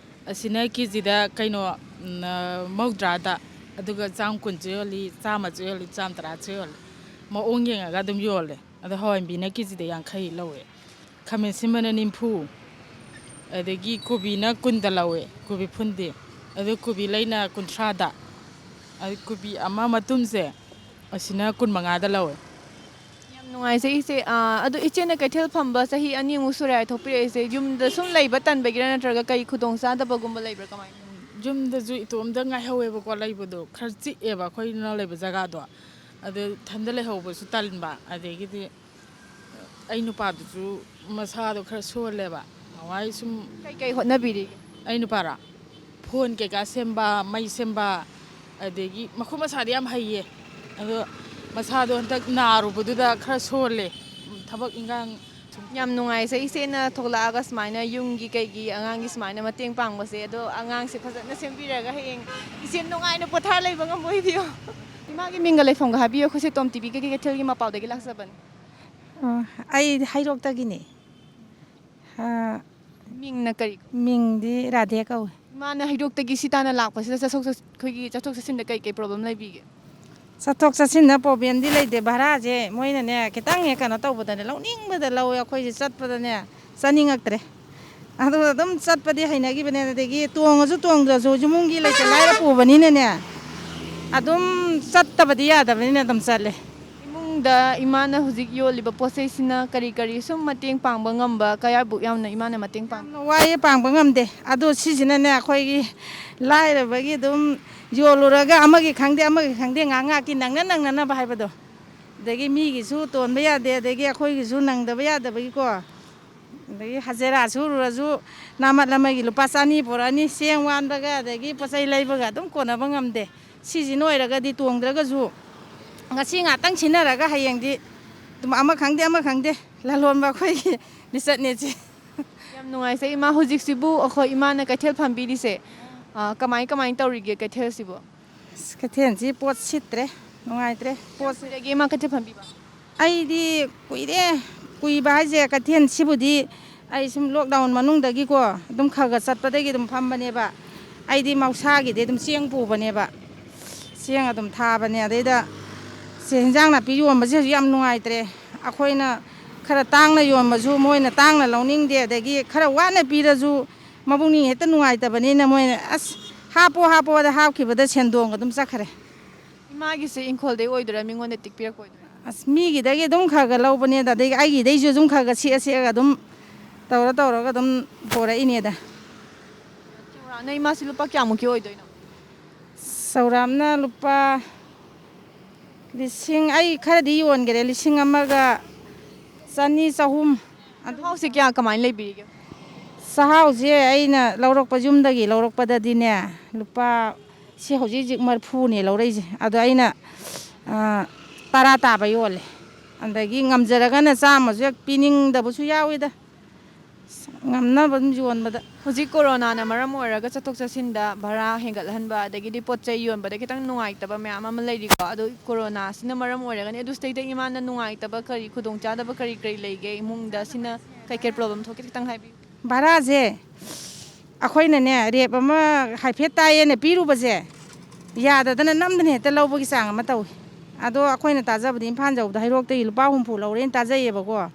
ꯑꯁꯤꯅ ꯀꯦꯖꯤꯗ ꯀꯩꯅꯣ, ꯎꯝ, ꯑ, ꯃꯧꯗ꯭ꯔꯥꯗ, ꯑꯗꯨꯒ ꯆꯥꯝ ꯀꯨꯟꯁꯨ ꯌꯣꯜꯂꯤ, ꯆꯥꯝꯃꯁꯨ ꯌꯣꯜꯂꯤ, ꯆꯥꯝ ꯇꯔꯥꯁꯨ ꯌꯣꯜꯂꯤ꯫ ꯃꯑꯣꯡ ꯌꯦꯡꯉꯒ ꯑꯗꯨꯝ ꯌꯣꯜꯂꯦ꯫ ꯑꯗꯣ ꯍꯋꯥꯏ ꯃꯨꯕꯤꯅ ꯀꯦꯖꯤꯗ ꯌꯥꯡꯈꯩ ꯂꯧꯋꯦ꯫ ꯈꯥꯃꯦꯟ ꯑꯁꯤꯟꯕꯅ ꯅꯤꯐꯨ, ꯑꯗꯒꯤ ꯀꯣꯕꯤꯅ ꯀꯨꯟꯗ ꯂꯧꯋꯦ, ꯀꯣꯕꯤ ꯐꯨꯟꯗꯤ꯫ ꯑꯗꯨ ꯀꯣꯕꯤ ꯂꯩꯅ ꯀꯨꯟꯊ꯭ꯔꯥꯗ, ꯑꯗꯨ ꯀꯣꯕꯤ ꯑꯃ ꯃꯇꯨꯝꯁꯦ, ꯑꯁꯤꯅ ꯀꯨꯟꯃꯉꯥꯗ ꯂꯧꯋꯦ꯫ ꯌꯥꯝ ꯅꯨꯡꯉꯥꯏꯖꯩ ꯏꯆꯦ꯫ ꯑꯥ, ꯑꯗꯨ ꯏꯆꯦꯅ ꯀꯩꯊꯦꯜ ꯐꯝꯕ ꯆꯍꯤ ꯑꯅꯤꯃꯨꯛ ꯁꯨꯔꯦ ꯍꯥꯏ ꯊꯣꯛꯄꯤꯔꯛꯏꯁꯦ, ꯌꯨꯝꯗ ꯁꯨꯝ ꯂꯩꯕ ꯇꯟꯕꯒꯤꯔ ꯅꯠꯇ꯭ꯔꯒ ꯀꯩ ꯈꯨꯗꯣꯡ ꯆꯥꯗꯕꯒꯨꯝꯕ ꯂꯩꯕ꯭ꯔꯥ, ꯀꯃꯥꯏꯅ? ꯌꯨꯝꯗꯁꯨ ꯏꯇꯣꯝꯇ ꯉꯥꯏꯍꯧꯋꯦꯕꯀꯣ ꯂꯩꯕꯗꯣ, ꯈꯔ ꯆꯤꯛꯑꯦꯕ ꯑꯩꯈꯣꯏꯅ ꯂꯩꯕ ꯖꯒꯥꯗꯣ꯫ ꯑꯗꯨ ꯏꯊꯟꯗ ꯂꯩꯍꯧꯕꯁꯨ ꯇꯟꯕ, ꯑꯗꯒꯤꯗꯤ ꯑꯩ ꯅꯨꯄꯥꯗꯨꯁꯨ ꯃꯁꯥꯗꯣ ꯈꯔ ꯁꯣꯜꯂꯦꯕ꯫ ꯃꯃꯥꯏ ꯁꯨꯝ, ꯀꯩꯀꯩ ꯍꯣꯠꯅꯕꯤꯔꯤꯒꯦ? ꯑꯩ ꯅꯨꯄꯥꯔꯣ? ꯐꯣꯟ ꯀꯩꯀꯥ ꯁꯦꯝꯕ, ꯃꯩ ꯁꯦꯝꯕ, ꯑꯗꯒꯤ ꯃꯈꯨꯠ ꯃꯁꯥꯗꯤ ꯌꯥꯝ ꯍꯩꯌꯦ꯫ ꯑꯗꯣ ꯃꯁꯥꯗꯣ ꯍꯟꯗꯛ ꯅꯥꯔꯨꯕꯗꯨꯗ ꯈꯔ ꯁꯣꯜꯂꯦ꯫ ꯊꯕꯛ ꯏꯟꯈꯥꯡ ꯁꯨꯝ ꯌꯥꯝ ꯅꯨꯡꯉꯥꯏꯖꯩ ꯏꯆꯦꯅ ꯊꯣꯛꯂꯛꯑꯒ ꯁꯨꯃꯥꯏꯅ ꯌꯨꯝꯒꯤ ꯀꯩꯒꯤ ꯑꯉꯥꯡꯒꯤ ꯁꯨꯃꯥꯏꯅ ꯃꯇꯦꯡ ꯄꯥꯡꯕꯁꯦ꯫ ꯑꯗꯣ ꯑꯉꯥꯡꯁꯦ ꯐꯖꯅ ꯁꯦꯝꯕꯤꯔꯒ ꯍꯌꯦꯡ ꯏꯆꯦ ꯅꯨꯡꯉꯥꯏꯅ ꯄꯣꯊꯥ ꯂꯩꯕ ꯉꯝꯕ ꯑꯣꯏꯕꯤꯌꯣ꯫ ꯏꯃꯥꯒꯤ ꯃꯤꯡꯒ ꯂꯩꯐꯝꯒ ꯍꯥꯏꯕꯤꯌꯨ, ꯑꯩꯈꯣꯏꯁꯦ ꯇꯣꯝ ꯇꯤꯚꯤꯒꯤ ꯀꯩꯊꯦꯜꯒꯤ ꯃꯄꯥꯎꯗꯒꯤ ꯂꯥꯛꯆꯕꯅꯤ꯫ ꯑꯣ, ꯑꯩ ꯍꯩꯔꯣꯛꯇꯒꯤꯅꯦ꯫ ꯑ, ꯃꯤꯡꯅ ꯀꯔꯤ? ꯃꯤꯡꯗꯤ ꯔꯥꯙꯦ ꯀꯧꯏ꯫ ꯏꯃꯥꯅ ꯍꯩꯔꯣꯛꯇꯒꯤ ꯁꯤ ꯇꯥꯟꯅ ꯂꯥꯛꯄꯁꯤꯗ ꯆꯠꯊꯣꯛ ꯆꯠ- ꯑꯩꯈꯣꯏꯒꯤ ꯆꯠꯊꯣꯛ ꯆꯠꯁꯤꯟꯗ ꯀꯩ ꯀꯩ ꯄ꯭ꯔꯣꯕ꯭ꯂꯦꯝ ꯂꯩꯕꯤꯒꯦ? ꯆꯠꯊꯣꯛ ꯆꯠꯁꯤꯟꯗ ꯄ꯭ꯔꯣꯕ꯭ꯂꯦꯝꯗꯤ ꯂꯩꯇꯦ꯫ ꯚꯔꯥꯁꯦ ꯃꯣꯏꯅꯅꯦ, ꯈꯤꯇꯪ ꯍꯦꯛ ꯀꯩꯅꯣ ꯇꯧꯕꯗꯅꯦ, ꯂꯧꯅꯤꯡꯕꯗ ꯂꯧꯋꯦ꯫ ꯑꯩꯈꯣꯏꯁꯦ ꯆꯠꯄꯗꯅꯦ ꯆꯠꯅꯤꯡꯉꯛꯇ꯭ꯔꯦ꯫ ꯑꯗꯨ ꯑꯗꯨꯝ ꯆꯠꯄꯗꯤ ꯍꯩꯅꯈꯤꯕꯅꯦ꯫ ꯑꯗꯒꯤ ꯇꯣꯡꯉꯁꯨ ꯇꯣꯡꯗ꯭ꯔꯁꯨ ꯏꯃꯨꯡꯒꯤ ꯂꯩꯇ ꯂꯥꯏꯔ ꯄꯨꯕꯅꯤꯅꯅꯦ, ꯑꯗꯨꯝ ꯆꯠꯇꯕꯗꯤ ꯌꯥꯗꯕꯅꯤꯅ ꯑꯗꯨꯝ ꯆꯠꯂꯦ꯫ ꯏꯃꯨꯡꯗ ꯏꯃꯥꯅ ꯍꯧꯖꯤꯛ ꯌꯣꯜꯂꯤꯕ ꯄꯣꯠ ꯆꯩꯁꯤꯅ ꯀꯔꯤ ꯀꯔꯤ ꯁꯨꯝ ꯃꯇꯦꯡ ꯄꯥꯡꯕ ꯉꯝꯕ, ꯀꯌꯥꯕꯨꯛ ꯌꯥꯝꯅ ꯏꯃꯥꯅ ꯃꯇꯦꯡ ꯄꯥꯡꯕ? ꯌꯥꯝꯅ ꯋꯥꯏꯌꯦ, ꯄꯥꯡꯕ ꯉꯝꯗꯦ꯫ ꯑꯗꯣ ꯁꯤꯁꯤꯅꯅꯦ, ꯑꯩꯈꯣꯏꯒꯤ ꯂꯥꯏꯔꯕꯒꯤ ꯑꯗꯨꯝ ꯌꯣꯜꯂꯨꯔꯒ ꯑꯃꯒꯤ ꯈꯪꯗꯦ, ꯑꯃꯒꯤ ꯈꯪꯗꯦ, ꯉꯥꯏꯍꯥꯛ ꯉꯥꯏꯍꯥꯛꯀꯤ ꯅꯪꯅ ꯅꯪꯅꯅꯕ ꯍꯥꯏꯕꯗꯣ꯫ ꯑꯗꯒꯤ ꯃꯤꯒꯤꯁꯨ ꯇꯣꯟꯕ ꯌꯥꯗꯦ, ꯑꯗꯒꯤ ꯑꯩꯈꯣꯏꯒꯤꯁꯨ ꯅꯪꯗꯕ ꯌꯥꯗꯕꯒꯤꯀꯣ꯫ ꯑꯗꯒꯤ ꯍꯖꯦꯔꯥ ꯁꯨꯔꯨꯔꯁꯨ ꯅꯥꯃꯠ ꯑꯃꯒꯤ ꯂꯨꯄꯥ ꯆꯅꯤ ꯄꯣꯔꯛꯑꯅꯤ, ꯆꯦꯡ ꯋꯥꯟꯕꯒ ꯑꯗꯒꯤ ꯄꯣꯠ ꯆꯩ ꯂꯩꯕꯒ ꯑꯗꯨꯝ ꯀꯣꯟꯅꯕ ꯉꯝꯗꯦ꯫ ꯁꯤꯁꯤꯅ ꯑꯣꯏꯔꯒꯗꯤ ꯇꯣꯡꯗ꯭ꯔꯒꯁꯨ ꯉꯁꯤ ꯉꯥꯛꯇꯪ ꯁꯤꯟꯅꯔꯒ ꯍꯌꯦꯡꯗꯤ ꯑꯗꯨꯝ ꯑꯃ ꯈꯪꯗꯦ ꯑꯃ ꯈꯪꯗꯦ ꯂꯂꯣꯟꯕ ꯑꯩꯈꯣꯏꯒꯤ ꯂꯤꯆꯠꯅꯦ ꯁꯤ꯫ ꯌꯥꯝ ꯅꯨꯡꯉꯥꯏꯖꯩ ꯏꯃꯥ꯫ ꯍꯧꯖꯤꯛꯁꯤꯕꯨ ꯑꯩꯈꯣꯏ ꯏꯃꯥꯅ ꯀꯩꯊꯦꯜ ꯐꯝꯕꯤꯔꯤꯁꯦ, ꯑ, ꯀꯃꯥꯏ ꯀꯃꯥꯏ ꯇꯧꯔꯤꯒꯦ ꯀꯩꯊꯦꯜꯁꯤꯕꯨ? ꯑꯁ, ꯀꯩꯊꯦꯜꯁꯤ ꯄꯣꯠ ꯁꯤꯠꯇ꯭ꯔꯦ, ꯅꯨꯡꯉꯥꯏꯇ꯭ꯔꯦ ꯄꯣꯠꯁꯦ꯫ ꯀꯨꯏꯔꯒꯦ ꯏꯃꯥ ꯀꯩꯊꯦꯜ ꯐꯝꯕꯤꯕ? ꯑꯩꯗꯤ ꯀꯨꯏꯔꯦ꯫ ꯀꯨꯏꯕ ꯍꯥꯏꯁꯦ, ꯀꯩꯊꯦꯜꯁꯤꯕꯨꯗꯤ ꯑꯩ ꯁꯨꯝ ꯂꯣꯛꯗꯥꯎꯟ ꯃꯅꯨꯡꯗꯒꯤꯀꯣ ꯑꯗꯨꯝ ꯈꯔ ꯈꯔ ꯆꯠꯄꯗꯒꯤ ꯑꯗꯨꯝ ꯐꯝꯕꯅꯦꯕ꯫ ꯑꯩꯗꯤ ꯃꯍꯧꯁꯥꯒꯤꯗꯤ ꯑꯗꯨꯝ ꯆꯦꯡ ꯄꯨꯕꯅꯦꯕ, ꯆꯦꯡ ꯑꯗꯨꯝ ꯊꯥꯕꯅꯦ꯫ ꯑꯗꯩꯗ ꯁꯦ, ꯍꯤꯟꯖꯥꯡ ꯅꯥꯄꯤ ꯌꯣꯟꯕꯁꯦ ꯍꯧꯖꯤꯛ ꯌꯥꯝ ꯅꯨꯡꯉꯥꯏꯇ꯭ꯔꯦ꯫ ꯑꯩꯈꯣꯏꯅ ꯈꯔ ꯇꯥꯡꯅ ꯌꯣꯟꯕꯁꯨ ꯃꯣꯏꯅ ꯇꯥꯡꯅ ꯂꯧꯅꯤꯡꯗꯦ, ꯑꯗꯒꯤ ꯈꯔ ꯋꯥꯅ ꯄꯤꯔꯁꯨ ꯃꯕꯨꯛꯅꯤꯡ ꯍꯦꯛꯇ ꯅꯨꯡꯉꯥꯏꯇꯕꯅꯤꯅ ꯃꯣꯏꯅ, "ꯑꯁ, ꯍꯥꯞꯄꯣ, ꯍꯥꯞꯄꯣꯗ" ꯍꯥꯞꯈꯤꯕꯗ ꯁꯦꯟꯗꯣꯡ ꯑꯗꯨꯝ ꯆꯠꯈ꯭ꯔꯦ꯫ ꯏꯃꯥꯒꯤꯁꯦ ꯏꯪꯈꯣꯜꯗꯒꯤ ꯑꯣꯏꯗꯣꯏꯔꯥ, ꯃꯤꯉꯣꯟꯗ ꯇꯤꯛꯄꯤꯔꯛꯄ ꯑꯣꯏꯗꯣꯏꯔꯥ? ꯑꯁ, ꯃꯤꯒꯤꯗꯒꯤ ꯑꯗꯨꯝ ꯈꯔ ꯈꯔ ꯂꯧꯕꯅꯦꯗ, ꯑꯗꯒꯤ ꯑꯩꯒꯤꯗꯩꯁꯨ ꯑꯗꯨꯝ ꯈꯔ ꯈꯔ ꯁꯦꯛꯑ ꯁꯦꯛꯑꯒ ꯑꯗꯨꯝ ꯇꯧꯔ ꯇꯧꯔꯒ ꯑꯗꯨꯝ ꯄꯣꯔꯛꯏꯅꯦꯗ꯫ ꯆꯥꯎꯔꯥꯛꯅ ꯏꯃꯥꯁꯤ ꯂꯨꯄꯥ ꯀꯌꯥꯃꯨꯛꯀꯤ ꯑꯣꯏꯗꯣꯏꯅꯣ? ꯆꯥꯎꯔꯥꯛꯅ ꯂꯨꯄꯥ ꯂꯤꯁꯤꯡ, ꯑꯩ ꯈꯔꯗꯤ ꯌꯣꯟꯈꯔꯦ, ꯂꯤꯁꯤꯡ ꯑꯃꯒ ꯆꯅꯤ, ꯆꯍꯨꯝ꯫ ꯑꯗꯨ ꯆꯥꯛꯍꯥꯎꯁꯦ ꯀꯌꯥ, ꯀꯃꯥꯏꯅ ꯂꯩꯕꯤꯔꯤꯒꯦ? ꯆꯥꯛꯍꯥꯎꯁꯦ ꯑꯩꯅ ꯂꯧꯔꯛꯄ, ꯌꯨꯝꯗꯒꯤ ꯂꯧꯔꯛꯄꯗꯗꯤꯅꯦ, ꯂꯨꯄꯥ, ꯁꯤ ꯍꯧꯖꯤꯛ ꯍꯧꯖꯤꯛ ꯃꯔꯤꯐꯨꯅꯦ ꯂꯧꯔꯛꯏꯁꯦ꯫ ꯑꯗꯣ ꯑꯩꯅ, ꯑ, ꯇꯔꯥ ꯇꯥꯕ ꯌꯣꯜꯂꯦ꯫ ꯑꯗꯒꯤ ꯉꯝꯖꯔꯒꯅ ꯆꯥꯝꯃꯁꯨ ꯍꯦꯛ ꯄꯤꯅꯤꯡꯗꯕꯁꯨ ꯌꯥꯎꯋꯤꯗ꯫ ꯉꯝꯅꯕ ꯑꯗꯨꯝ ꯌꯣꯟꯕꯗ꯫ ꯍꯧꯖꯤꯛ ꯀꯣꯔꯣꯅꯥꯅ ꯃꯔꯝ ꯑꯣꯏꯔꯒ ꯆꯠꯊꯣꯛ ꯆꯠꯁꯤꯟꯗ ꯚꯔꯥ ꯍꯦꯟꯒꯠꯍꯟꯕ, ꯑꯗꯒꯤꯗꯤ ꯄꯣꯠ ꯆꯩ ꯌꯣꯟꯕꯗ ꯈꯤꯇꯪ ꯅꯨꯡꯉꯥꯏꯇꯕ ꯃꯌꯥꯝ ꯑꯃ ꯂꯩꯔꯤꯀꯣ꯫ ꯑꯗꯣ ꯀꯣꯔꯣꯅꯥꯁꯤꯅ ꯃꯔꯝ ꯑꯣꯏꯔꯒꯅꯤ꯫ ꯑꯗꯨ ꯁꯤꯗꯩꯗ ꯏꯃꯥꯅ ꯅꯨꯡꯉꯥꯏꯇꯕ ꯀꯔꯤ, ꯈꯨꯗꯣꯡꯆꯥꯗꯕ ꯀꯔꯤ ꯀꯔꯤ ꯂꯩꯒꯦ? ꯏꯃꯨꯡꯗ ꯁꯤꯅ ꯀꯩꯀꯩ ꯄ꯭ꯔꯣꯕ꯭ꯂꯦꯝ ꯊꯣꯛꯀꯦ, ꯈꯤꯇꯪ ꯍꯥꯏꯕꯤꯌꯨ꯫ ꯚꯔꯥꯁꯦ ꯑꯩꯈꯣꯏꯅꯅꯦ, ꯔꯦꯞ ꯑꯃ ꯍꯥꯏꯐꯦꯠ ꯇꯥꯏꯌꯦꯅ ꯄꯤꯔꯨꯕꯁꯦ, ꯌꯥꯗꯗꯅ ꯅꯝꯗꯅ ꯍꯦꯛꯇ ꯂꯧꯕꯒꯤ ꯆꯥꯡ ꯑꯃ ꯇꯧꯏ꯫ ꯑꯗꯣ ꯑꯩꯈꯣꯏꯅ ꯇꯥꯖꯕꯗꯤ ꯏꯝꯐꯥꯜ ꯌꯧꯕꯗ ꯍꯩꯔꯣꯛꯇꯒꯤ ꯂꯨꯄꯥ ꯍꯨꯝꯐꯨ ꯂꯧꯔꯦꯅ ꯇꯥꯖꯩꯌꯦꯕꯀꯣ꯫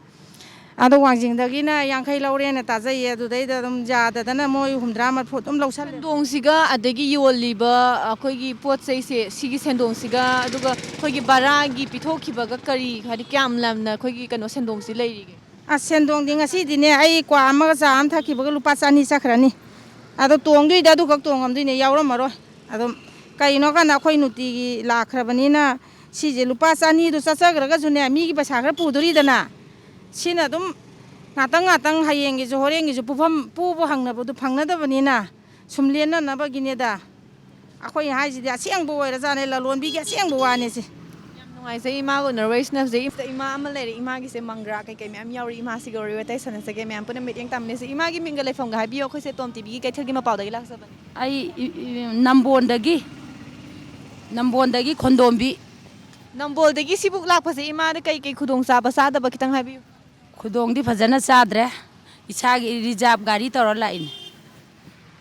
ꯑꯗꯣ ꯋꯥꯡꯖꯤꯡꯗꯒꯤꯅ ꯌꯥꯡꯈꯩ ꯂꯧꯔꯦꯅ ꯇꯥꯖꯩꯌꯦ꯫ ꯑꯗꯨꯗꯩꯗ ꯑꯗꯨꯝ ꯌꯥꯗꯗꯅ ꯃꯣꯏ ꯍꯨꯝꯗ꯭ꯔꯥ ꯃꯔꯐꯨ ꯑꯗꯨꯝ ꯂꯧꯁꯜꯂꯦ꯫ ꯁꯦꯟꯗꯣꯡꯁꯤꯒ ꯑꯗꯒꯤ ꯌꯣꯜꯂꯤꯕ ꯑꯩꯈꯣꯏꯒꯤ ꯄꯣꯠ ꯆꯩꯁꯦ, ꯁꯤꯒꯤ ꯁꯦꯟꯗꯣꯡꯁꯤꯒ ꯑꯗꯨꯒ ꯑꯩꯈꯣꯏꯒꯤ ꯚꯔꯥꯒꯤ ꯄꯤꯊꯣꯛꯈꯤꯕꯒ ꯀꯔꯤ, ꯍꯥꯏꯗꯤ, ꯀꯌꯥꯝ ꯂꯝꯅ ꯑꯩꯈꯣꯏꯒꯤ ꯀꯩꯅꯣ ꯁꯦꯟꯗꯣꯡꯁꯤ ꯂꯩꯔꯤꯒꯦ? ꯑꯁ, ꯁꯦꯟꯗꯣꯡꯗꯤ ꯉꯁꯤꯗꯤꯅꯦ, ꯑꯩ ꯀ꯭ꯋꯥ ꯑꯃꯒ ꯆꯥ ꯑꯃ ꯊꯛꯈꯤꯕꯒ ꯂꯨꯄꯥ ꯆꯅꯤ ꯆꯠꯈ꯭ꯔꯅꯤ꯫ ꯑꯗꯣ ꯇꯣꯡꯗꯣꯏꯗꯤ ꯑꯗꯨꯈꯛ ꯇꯣꯡꯉꯝꯗꯣꯏꯅꯦ, ꯌꯥꯎꯔꯝꯃꯔꯣꯏ꯫ ꯑꯗꯨꯝ ꯀꯩꯅꯣ ꯀꯥꯟꯗ ꯑꯩꯈꯣꯏ ꯅꯨꯡꯇꯤꯒꯤ ꯂꯥꯛꯈ꯭ꯔꯕꯅꯤꯅ, ꯁꯤꯁꯦ ꯂꯨꯄꯥ ꯆꯅꯤꯗꯨ ꯆꯠꯆꯈ꯭ꯔꯒꯁꯨꯅꯦ, ꯃꯤꯒꯤ ꯄꯩꯁꯥ ꯈꯔ ꯄꯨꯗꯣꯔꯤꯗꯅ꯫ ꯁꯤꯅ ꯑꯗꯨꯝ ꯉꯥꯛꯇꯪ ꯉꯥꯛꯇꯪ, ꯍꯌꯦꯡꯒꯤꯁꯨ ꯍꯣꯔꯦꯟꯒꯤꯁꯨ ꯄꯨꯐꯝ, ꯄꯨꯕ ꯍꯪꯅꯕꯗꯨ ꯐꯪꯅꯗꯕꯅꯤꯅ, ꯁꯨꯝ ꯂꯦꯟꯅꯅꯕꯒꯤꯅꯦꯗ꯫ ꯑꯩꯈꯣꯏ ꯍꯥꯏꯁꯤꯗꯤ ꯑꯁꯦꯡꯕ ꯑꯣꯏꯔꯖꯥꯠꯅꯦ, ꯂꯂꯣꯟꯕꯤꯒꯤ ꯑꯁꯦꯡꯕ ꯋꯥꯅꯤ ꯁꯤ꯫ ꯌꯥꯝ ꯅꯨꯡꯉꯥꯏꯖꯩ ꯏꯃꯥꯒ ꯎꯅꯔꯨꯕꯩꯁꯤꯅ꯫ ꯍꯧꯖꯤꯛ ꯏꯃꯥ ꯑꯃ ꯂꯩꯔꯦ, ꯏꯃꯥꯒꯤꯁꯦ ꯃꯪꯒ꯭ꯔꯥ ꯀꯩꯀꯩ ꯃꯌꯥꯝ ꯌꯥꯎꯔꯤ꯫ ꯏꯃꯥꯁꯤꯒ ꯋꯥꯔꯤ ꯋꯥꯇꯥꯏ ꯁꯥꯟꯅꯖꯒꯦ, ꯃꯌꯥꯝ ꯄꯨꯟꯅ ꯃꯤꯠꯌꯦꯡ ꯇꯥꯃꯤꯟꯅꯁꯦ꯫ ꯏꯃꯥꯒꯤ ꯃꯤꯡꯒ ꯂꯩꯐꯝꯒ ꯍꯥꯏꯕꯤꯌꯨ, ꯑꯩꯈꯣꯏꯁꯦ ꯇꯣꯝ ꯇꯤꯚꯤꯒꯤ ꯀꯩꯊꯦꯜꯒꯤ ꯃꯄꯥꯎꯗꯒꯤ ꯂꯥꯛꯆꯕꯅꯤ꯫ ꯑꯩ ꯏ-, ꯏ-, ꯅꯝꯕꯣꯟꯗꯒꯤ, ꯅꯝꯕꯣꯟꯗꯒꯤ ꯈꯣꯟꯗꯣꯝꯕꯤ꯫ ꯅꯝꯕꯣꯜꯗꯒꯤ ꯁꯤꯕꯨꯛ ꯂꯥꯛꯄꯁꯦ ꯏꯃꯥꯗ ꯀꯩ ꯀꯩ ꯈꯨꯗꯣꯡꯆꯥꯕ ꯆꯥꯗꯕ, ꯈꯤꯇꯪ ꯍꯥꯏꯕꯤꯌꯨ꯫ ꯈꯨꯗꯣꯡꯗꯤ ꯐꯖꯅ ꯆꯥꯗ꯭ꯔꯦ꯫ ꯏꯁꯥꯒꯤ ꯔꯤꯖꯥꯕ ꯒꯥꯔꯤ ꯇꯧꯔ ꯂꯥꯛꯏꯅꯦ꯫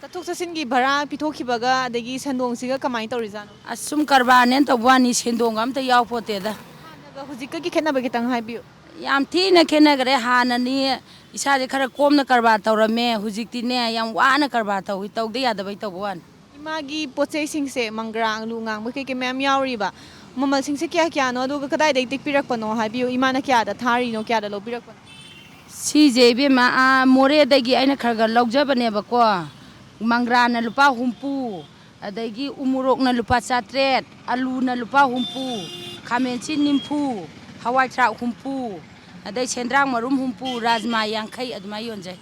ꯆꯠꯊꯣꯛ ꯆꯠꯁꯤꯟꯒꯤ ꯚꯔꯥ ꯄꯤꯊꯣꯛꯈꯤꯕꯒ ꯑꯗꯒꯤ ꯁꯦꯟꯗꯣꯡꯁꯤꯒ ꯀꯃꯥꯏꯅ ꯇꯧꯔꯤꯖꯥꯠꯅꯣ? ꯑꯁ, ꯁꯨꯝ ꯀꯔꯕꯥꯔꯅꯦꯅ ꯇꯧꯕ ꯋꯥꯅꯤ, ꯁꯦꯟꯗꯣꯡꯒ ꯑꯝꯇ ꯌꯥꯎꯄꯣꯠꯇꯦꯗ꯫ ꯍꯥꯟꯅꯒ ꯍꯧꯖꯤꯛꯀꯒꯤ ꯈꯦꯠꯅꯕ ꯈꯤꯇꯪ ꯍꯥꯏꯕꯤꯌꯨ꯫ ꯌꯥꯝ ꯊꯤꯅ ꯈꯦꯠꯅꯈ꯭ꯔꯦ꯫ ꯍꯥꯟꯅꯅꯤ ꯏꯁꯥꯁꯦ ꯈꯔ ꯀꯣꯝꯅ ꯀꯔꯕꯥꯔ ꯇꯧꯔꯝꯃꯦ, ꯍꯧꯖꯤꯛꯇꯤꯅꯦ ꯌꯥꯝ ꯋꯥꯅ ꯀꯔꯕꯥꯔ ꯇꯧꯏ, ꯇꯧꯗ ꯌꯥꯗꯕꯩ ꯇꯧꯕ ꯋꯥꯅꯤ꯫ ꯏꯃꯥꯒꯤ ꯄꯣꯠ ꯆꯩꯁꯤꯡꯁꯦ, ꯃꯪꯒ꯭ꯔꯥ, ꯑꯂꯨ ꯉꯥꯡꯕ ꯀꯩꯀꯩ ꯃꯌꯥꯝ ꯌꯥꯎꯔꯤꯕ, ꯃꯃꯜꯁꯤꯡꯁꯦ ꯀꯌꯥ ꯀꯌꯥꯅꯣ, ꯑꯗꯨꯒ ꯀꯗꯥꯏꯗꯒꯤ ꯇꯦꯛꯄꯤꯔꯛꯄꯅꯣ ꯍꯥꯏꯕꯤꯌꯨ꯫ ꯏꯃꯥꯅ ꯀꯌꯥꯗ ꯊꯥꯔꯤꯅꯣ, ꯀꯌꯥꯗ ꯂꯧꯕꯤꯔꯛꯄꯅꯣ? ꯁꯤꯁꯦ ꯏꯕꯦꯝꯃ, ꯑꯥ, ꯃꯣꯔꯦꯗꯒꯤ ꯑꯩꯅ ꯈꯔ ꯈꯔ ꯂꯧꯖꯕꯅꯦꯕꯀꯣ꯫ ꯃꯪꯒ꯭ꯔꯥꯅ ꯂꯨꯄꯥ ꯍꯨꯝꯐꯨ, ꯑꯗꯒꯤ ꯎꯃꯣꯔꯣꯛꯅ ꯂꯨꯄꯥ ꯆꯥꯇ꯭ꯔꯦꯠ, ꯑꯂꯨꯅ ꯂꯨꯄꯥ ꯍꯨꯝꯐꯨ, ꯈꯥꯃꯦꯟꯁꯤꯟ ꯅꯤꯐꯨ, ꯍꯋꯥꯏ ꯊ꯭ꯔꯥꯛ ꯍꯨꯝꯐꯨ, ꯑꯗꯩ ꯁꯦꯟꯗ꯭ꯔꯥꯡ ꯃꯔꯨꯝ ꯍꯨꯝꯐꯨ, ꯔꯥꯖꯃꯥ ꯌꯥꯡꯈꯩ ꯑꯗꯨꯃꯥꯏꯅ ꯌꯣꯟꯖꯩ꯫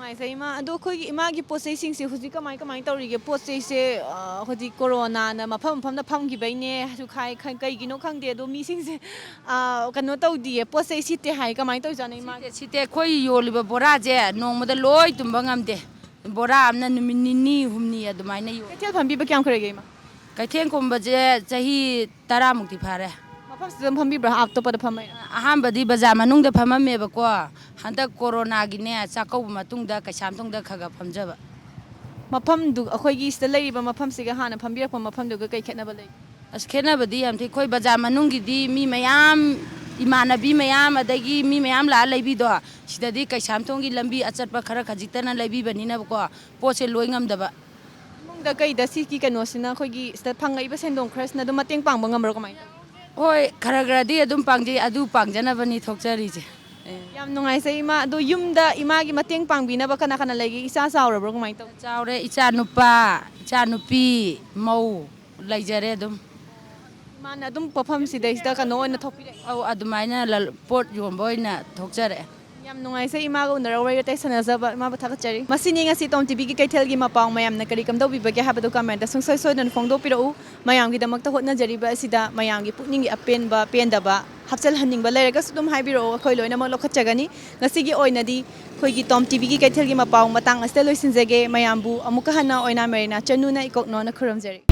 ꯅꯨꯡꯉꯥꯏꯖꯩ ꯏꯃꯥ꯫ ꯑꯗꯣ ꯑꯩꯈꯣꯏꯒꯤ ꯏꯃꯥꯒꯤ ꯄꯣꯠ ꯆꯩꯁꯤꯡꯁꯦ ꯍꯧꯖꯤꯛ ꯀꯃꯥꯏ ꯀꯃꯥꯏꯅ ꯇꯧꯔꯤꯒꯦ? ꯄꯣꯠ ꯆꯩꯁꯦ, ꯑ, ꯍꯧꯖꯤꯛ ꯀꯣꯔꯣꯅꯥꯅ ꯃꯐꯝ ꯃꯐꯝꯗ ꯐꯝꯈꯤꯕꯩꯅꯦ, ꯁꯨ ꯈꯥꯏ-, ꯈ-, ꯀꯩꯒꯤꯅꯣ ꯈꯪꯗꯦ꯫ ꯑꯗꯣ ꯃꯤꯁꯤꯡꯁꯦ, ꯑ, ꯀꯩꯅꯣ ꯇꯧꯗꯤꯌꯦ, ꯄꯣꯠ ꯆꯩ ꯁꯤꯠꯇꯦ ꯍꯥꯏ꯫ ꯀꯃꯥꯏꯅ ꯇꯧꯖꯥꯠꯅꯣ ꯏꯃꯥꯒꯤ? ꯁꯤꯠꯇꯦ, ꯁꯤꯠꯇꯦ꯫ ꯑꯩꯈꯣꯏ ꯌꯣꯜꯂꯤꯕ ꯕꯣꯔꯥꯁꯦ ꯅꯣꯡꯃꯗ ꯂꯣꯏ ꯇꯨꯝꯕ ꯉꯝꯗꯦ꯫ ꯕꯣꯔꯥ ꯑꯃꯅ ꯅꯨꯃꯤꯠ ꯅꯤꯅꯤ ꯍꯨꯝꯅꯤ ꯑꯗꯨꯃꯥꯏꯅ ꯌꯣꯜꯂꯤ꯫ ꯀꯩꯊꯦꯜ ꯐꯝꯕꯤꯕ ꯀꯌꯥꯝ ꯀꯨꯏꯔꯒꯦ ꯏꯃꯥ? ꯀꯩꯊꯦꯜ ꯀꯨꯝꯕꯁꯦ ꯆꯍꯤ ꯇꯔꯥꯃꯨꯛꯇꯤ ꯐꯥꯔꯦ꯫ ꯃꯐꯝꯁꯤꯗ ꯑꯗꯨꯝ ꯐꯝꯕꯤꯕ꯭ꯔꯥ, ꯑꯇꯣꯞꯄꯗ ꯐꯝꯃꯩꯔꯥ? ꯑꯍꯥꯟꯕꯗꯤ ꯕꯖꯥꯔ ꯃꯅꯨꯡꯗ ꯐꯝꯃꯝꯃꯦꯕꯀꯣ, ꯍꯟꯗꯛ ꯀꯣꯔꯣꯅꯥꯒꯤꯅꯦ ꯆꯥꯛꯀꯧꯕ ꯃꯇꯨꯡꯗ ꯀꯩꯁꯥꯝꯊꯣꯡꯗ ꯈꯔ ꯈꯔ ꯐꯝꯖꯕ꯫ ꯃꯐꯝꯗꯨ, ꯑꯩꯈꯣꯏꯒꯤ ꯁꯤꯗ ꯂꯩꯔꯤꯕ ꯃꯐꯝꯁꯤꯒ ꯍꯥꯟꯅ ꯐꯝꯕꯤꯔꯛꯄ ꯃꯐꯝꯗꯨꯒ ꯀꯩ ꯈꯦꯠꯅꯕ ꯂꯩ? ꯑꯁ, ꯈꯦꯠꯅꯕꯗꯤ ꯌꯥꯝ ꯊꯤ꯫ ꯑꯩꯈꯣꯏ ꯕꯖꯥꯔ ꯃꯅꯨꯡꯒꯤꯗꯤ ꯃꯤ ꯃꯌꯥꯝ, ꯏꯃꯥꯟꯅꯕꯤ ꯃꯌꯥꯝ, ꯑꯗꯒꯤ ꯃꯤ ꯃꯌꯥꯝ ꯂꯥꯛꯑ ꯂꯩꯕꯤꯗꯣ, ꯁꯤꯗꯗꯤ ꯀꯩꯁꯥꯝꯊꯣꯡꯒꯤ ꯂꯝꯕꯤ ꯑꯆꯠꯄ ꯈꯔ ꯈꯖꯤꯛꯇꯅ ꯂꯩꯕꯤꯕꯅꯤꯅꯕꯀꯣ, ꯄꯣꯠꯁꯦ ꯂꯣꯏ ꯉꯝꯗꯕ꯫ ꯏꯃꯨꯡꯗ ꯀꯩꯗ ꯁꯤꯒꯤ ꯀꯩꯅꯣꯁꯤꯅ, ꯑꯩꯈꯣꯏꯒꯤ ꯁꯤꯗ ꯐꯪꯉꯛꯏꯕ ꯁꯦꯟꯗꯣꯡ ꯈꯔꯁꯤꯅ ꯑꯗꯨꯝ ꯃꯇꯦꯡ ꯄꯥꯡꯕ ꯉꯝꯕ꯭ꯔꯣ, ꯀꯃꯥꯏꯅ ꯇꯧꯏ? ꯍꯣꯏ, ꯈꯔ ꯈꯔꯗꯤ ꯑꯗꯨꯝ ꯄꯥꯡꯖꯩ, ꯑꯗꯨ ꯄꯥꯡꯖꯅꯕꯅꯤ ꯊꯣꯛꯆꯔꯤꯁꯦ꯫ ꯑꯦ꯫ ꯌꯥꯝ ꯅꯨꯡꯉꯥꯏꯖꯩ ꯏꯃꯥ꯫ ꯑꯗꯣ ꯌꯨꯝꯗ ꯏꯃꯥꯒꯤ ꯃꯇꯦꯡ ꯄꯥꯡꯕꯤꯅꯕ ꯀꯅꯥ ꯀꯅꯥ ꯂꯩꯒꯦ? ꯏꯆꯥ ꯆꯥꯎꯔꯕ꯭ꯔꯣ, ꯀꯃꯥꯏꯅ ꯇꯧꯏ? ꯆꯥꯎꯔꯦ, ꯏꯆꯥ ꯅꯨꯄꯥ, ꯏꯆꯥ ꯅꯨꯄꯤ, ꯃꯧ ꯂꯩꯖꯔꯦ ꯑꯗꯨꯝ꯫ ꯏꯃꯥꯅ ꯑꯗꯨꯝ ꯄꯣꯠꯐꯝ ꯁꯤꯗꯩꯁꯤꯗ ꯀꯩꯅꯣ ꯑꯣꯏꯅ ꯊꯣꯛꯄꯤꯔꯛꯑꯦ? ꯑꯧ, ꯑꯗꯨꯃꯥꯏꯅ ꯂ-, ꯄꯣꯠ ꯌꯣꯟꯕ ꯑꯣꯏꯅ ꯊꯣꯛꯆꯔꯛꯑꯦ꯫ ꯌꯥꯝ ꯅꯨꯡꯉꯥꯏꯖꯩ ꯏꯃꯥꯒ ꯎꯅꯔꯒ ꯋꯥꯔꯤ ꯋꯥꯇꯥꯏ ꯁꯥꯟꯅꯖꯕ꯫ ꯏꯃꯥꯕꯨ ꯊꯥꯒꯠꯆꯔꯤ꯫ ꯃꯁꯤꯅꯤ ꯉꯁꯤ ꯇꯣꯝ ꯇꯤꯚꯤꯒꯤ ꯀꯩꯊꯦꯜꯒꯤ ꯃꯄꯥꯎ꯫ ꯃꯌꯥꯝꯅ ꯀꯔꯤ ꯀꯝꯗꯧꯕꯤꯕꯒꯦ ꯍꯥꯏꯕꯗꯨ ꯀꯃꯦꯟꯇ ꯁꯨꯡꯁꯣꯏ ꯁꯣꯏꯗꯅ ꯐꯣꯡꯗꯣꯛꯄꯤꯔꯛꯎ꯫ ꯃꯌꯥꯝꯒꯤꯗꯃꯛꯇ ꯍꯣꯠꯅꯖꯔꯤꯕ ꯑꯁꯤꯗ ꯃꯌꯥꯝꯒꯤ ꯄꯨꯛꯅꯤꯡꯒꯤ ꯑꯄꯦꯟꯕ, ꯄꯦꯟꯗꯕ ꯍꯥꯞꯆꯤꯜꯍꯟꯅꯤꯡꯕ ꯂꯩꯔꯒꯁꯨ ꯑꯗꯨꯝ ꯍꯥꯏꯕꯤꯔꯛꯑꯣ, ꯑꯩꯈꯣꯏ ꯂꯣꯏꯅꯃꯛ ꯂꯧꯈꯠꯆꯒꯅꯤ꯫ ꯉꯁꯤꯒꯤ ꯑꯣꯏꯅꯗꯤ ꯑꯩꯈꯣꯏꯒꯤ ꯇꯣꯝ ꯇꯤꯚꯤꯒꯤ ꯀꯩꯊꯦꯜꯒꯤ ꯃꯄꯥꯎ ꯃꯇꯥꯡ ꯑꯁꯤꯗ ꯂꯣꯏꯁꯤꯟꯖꯒꯦ꯫ ꯃꯌꯥꯝꯕꯨ ꯑꯃꯨꯛꯀ ꯍꯟꯅ ꯑꯣꯏꯅꯥ ꯃꯦꯔꯤꯅꯥ ꯆꯅꯨꯅ ꯏꯀꯣꯛꯅꯣꯅ ꯈꯨꯔꯨꯝꯖꯔꯤ꯫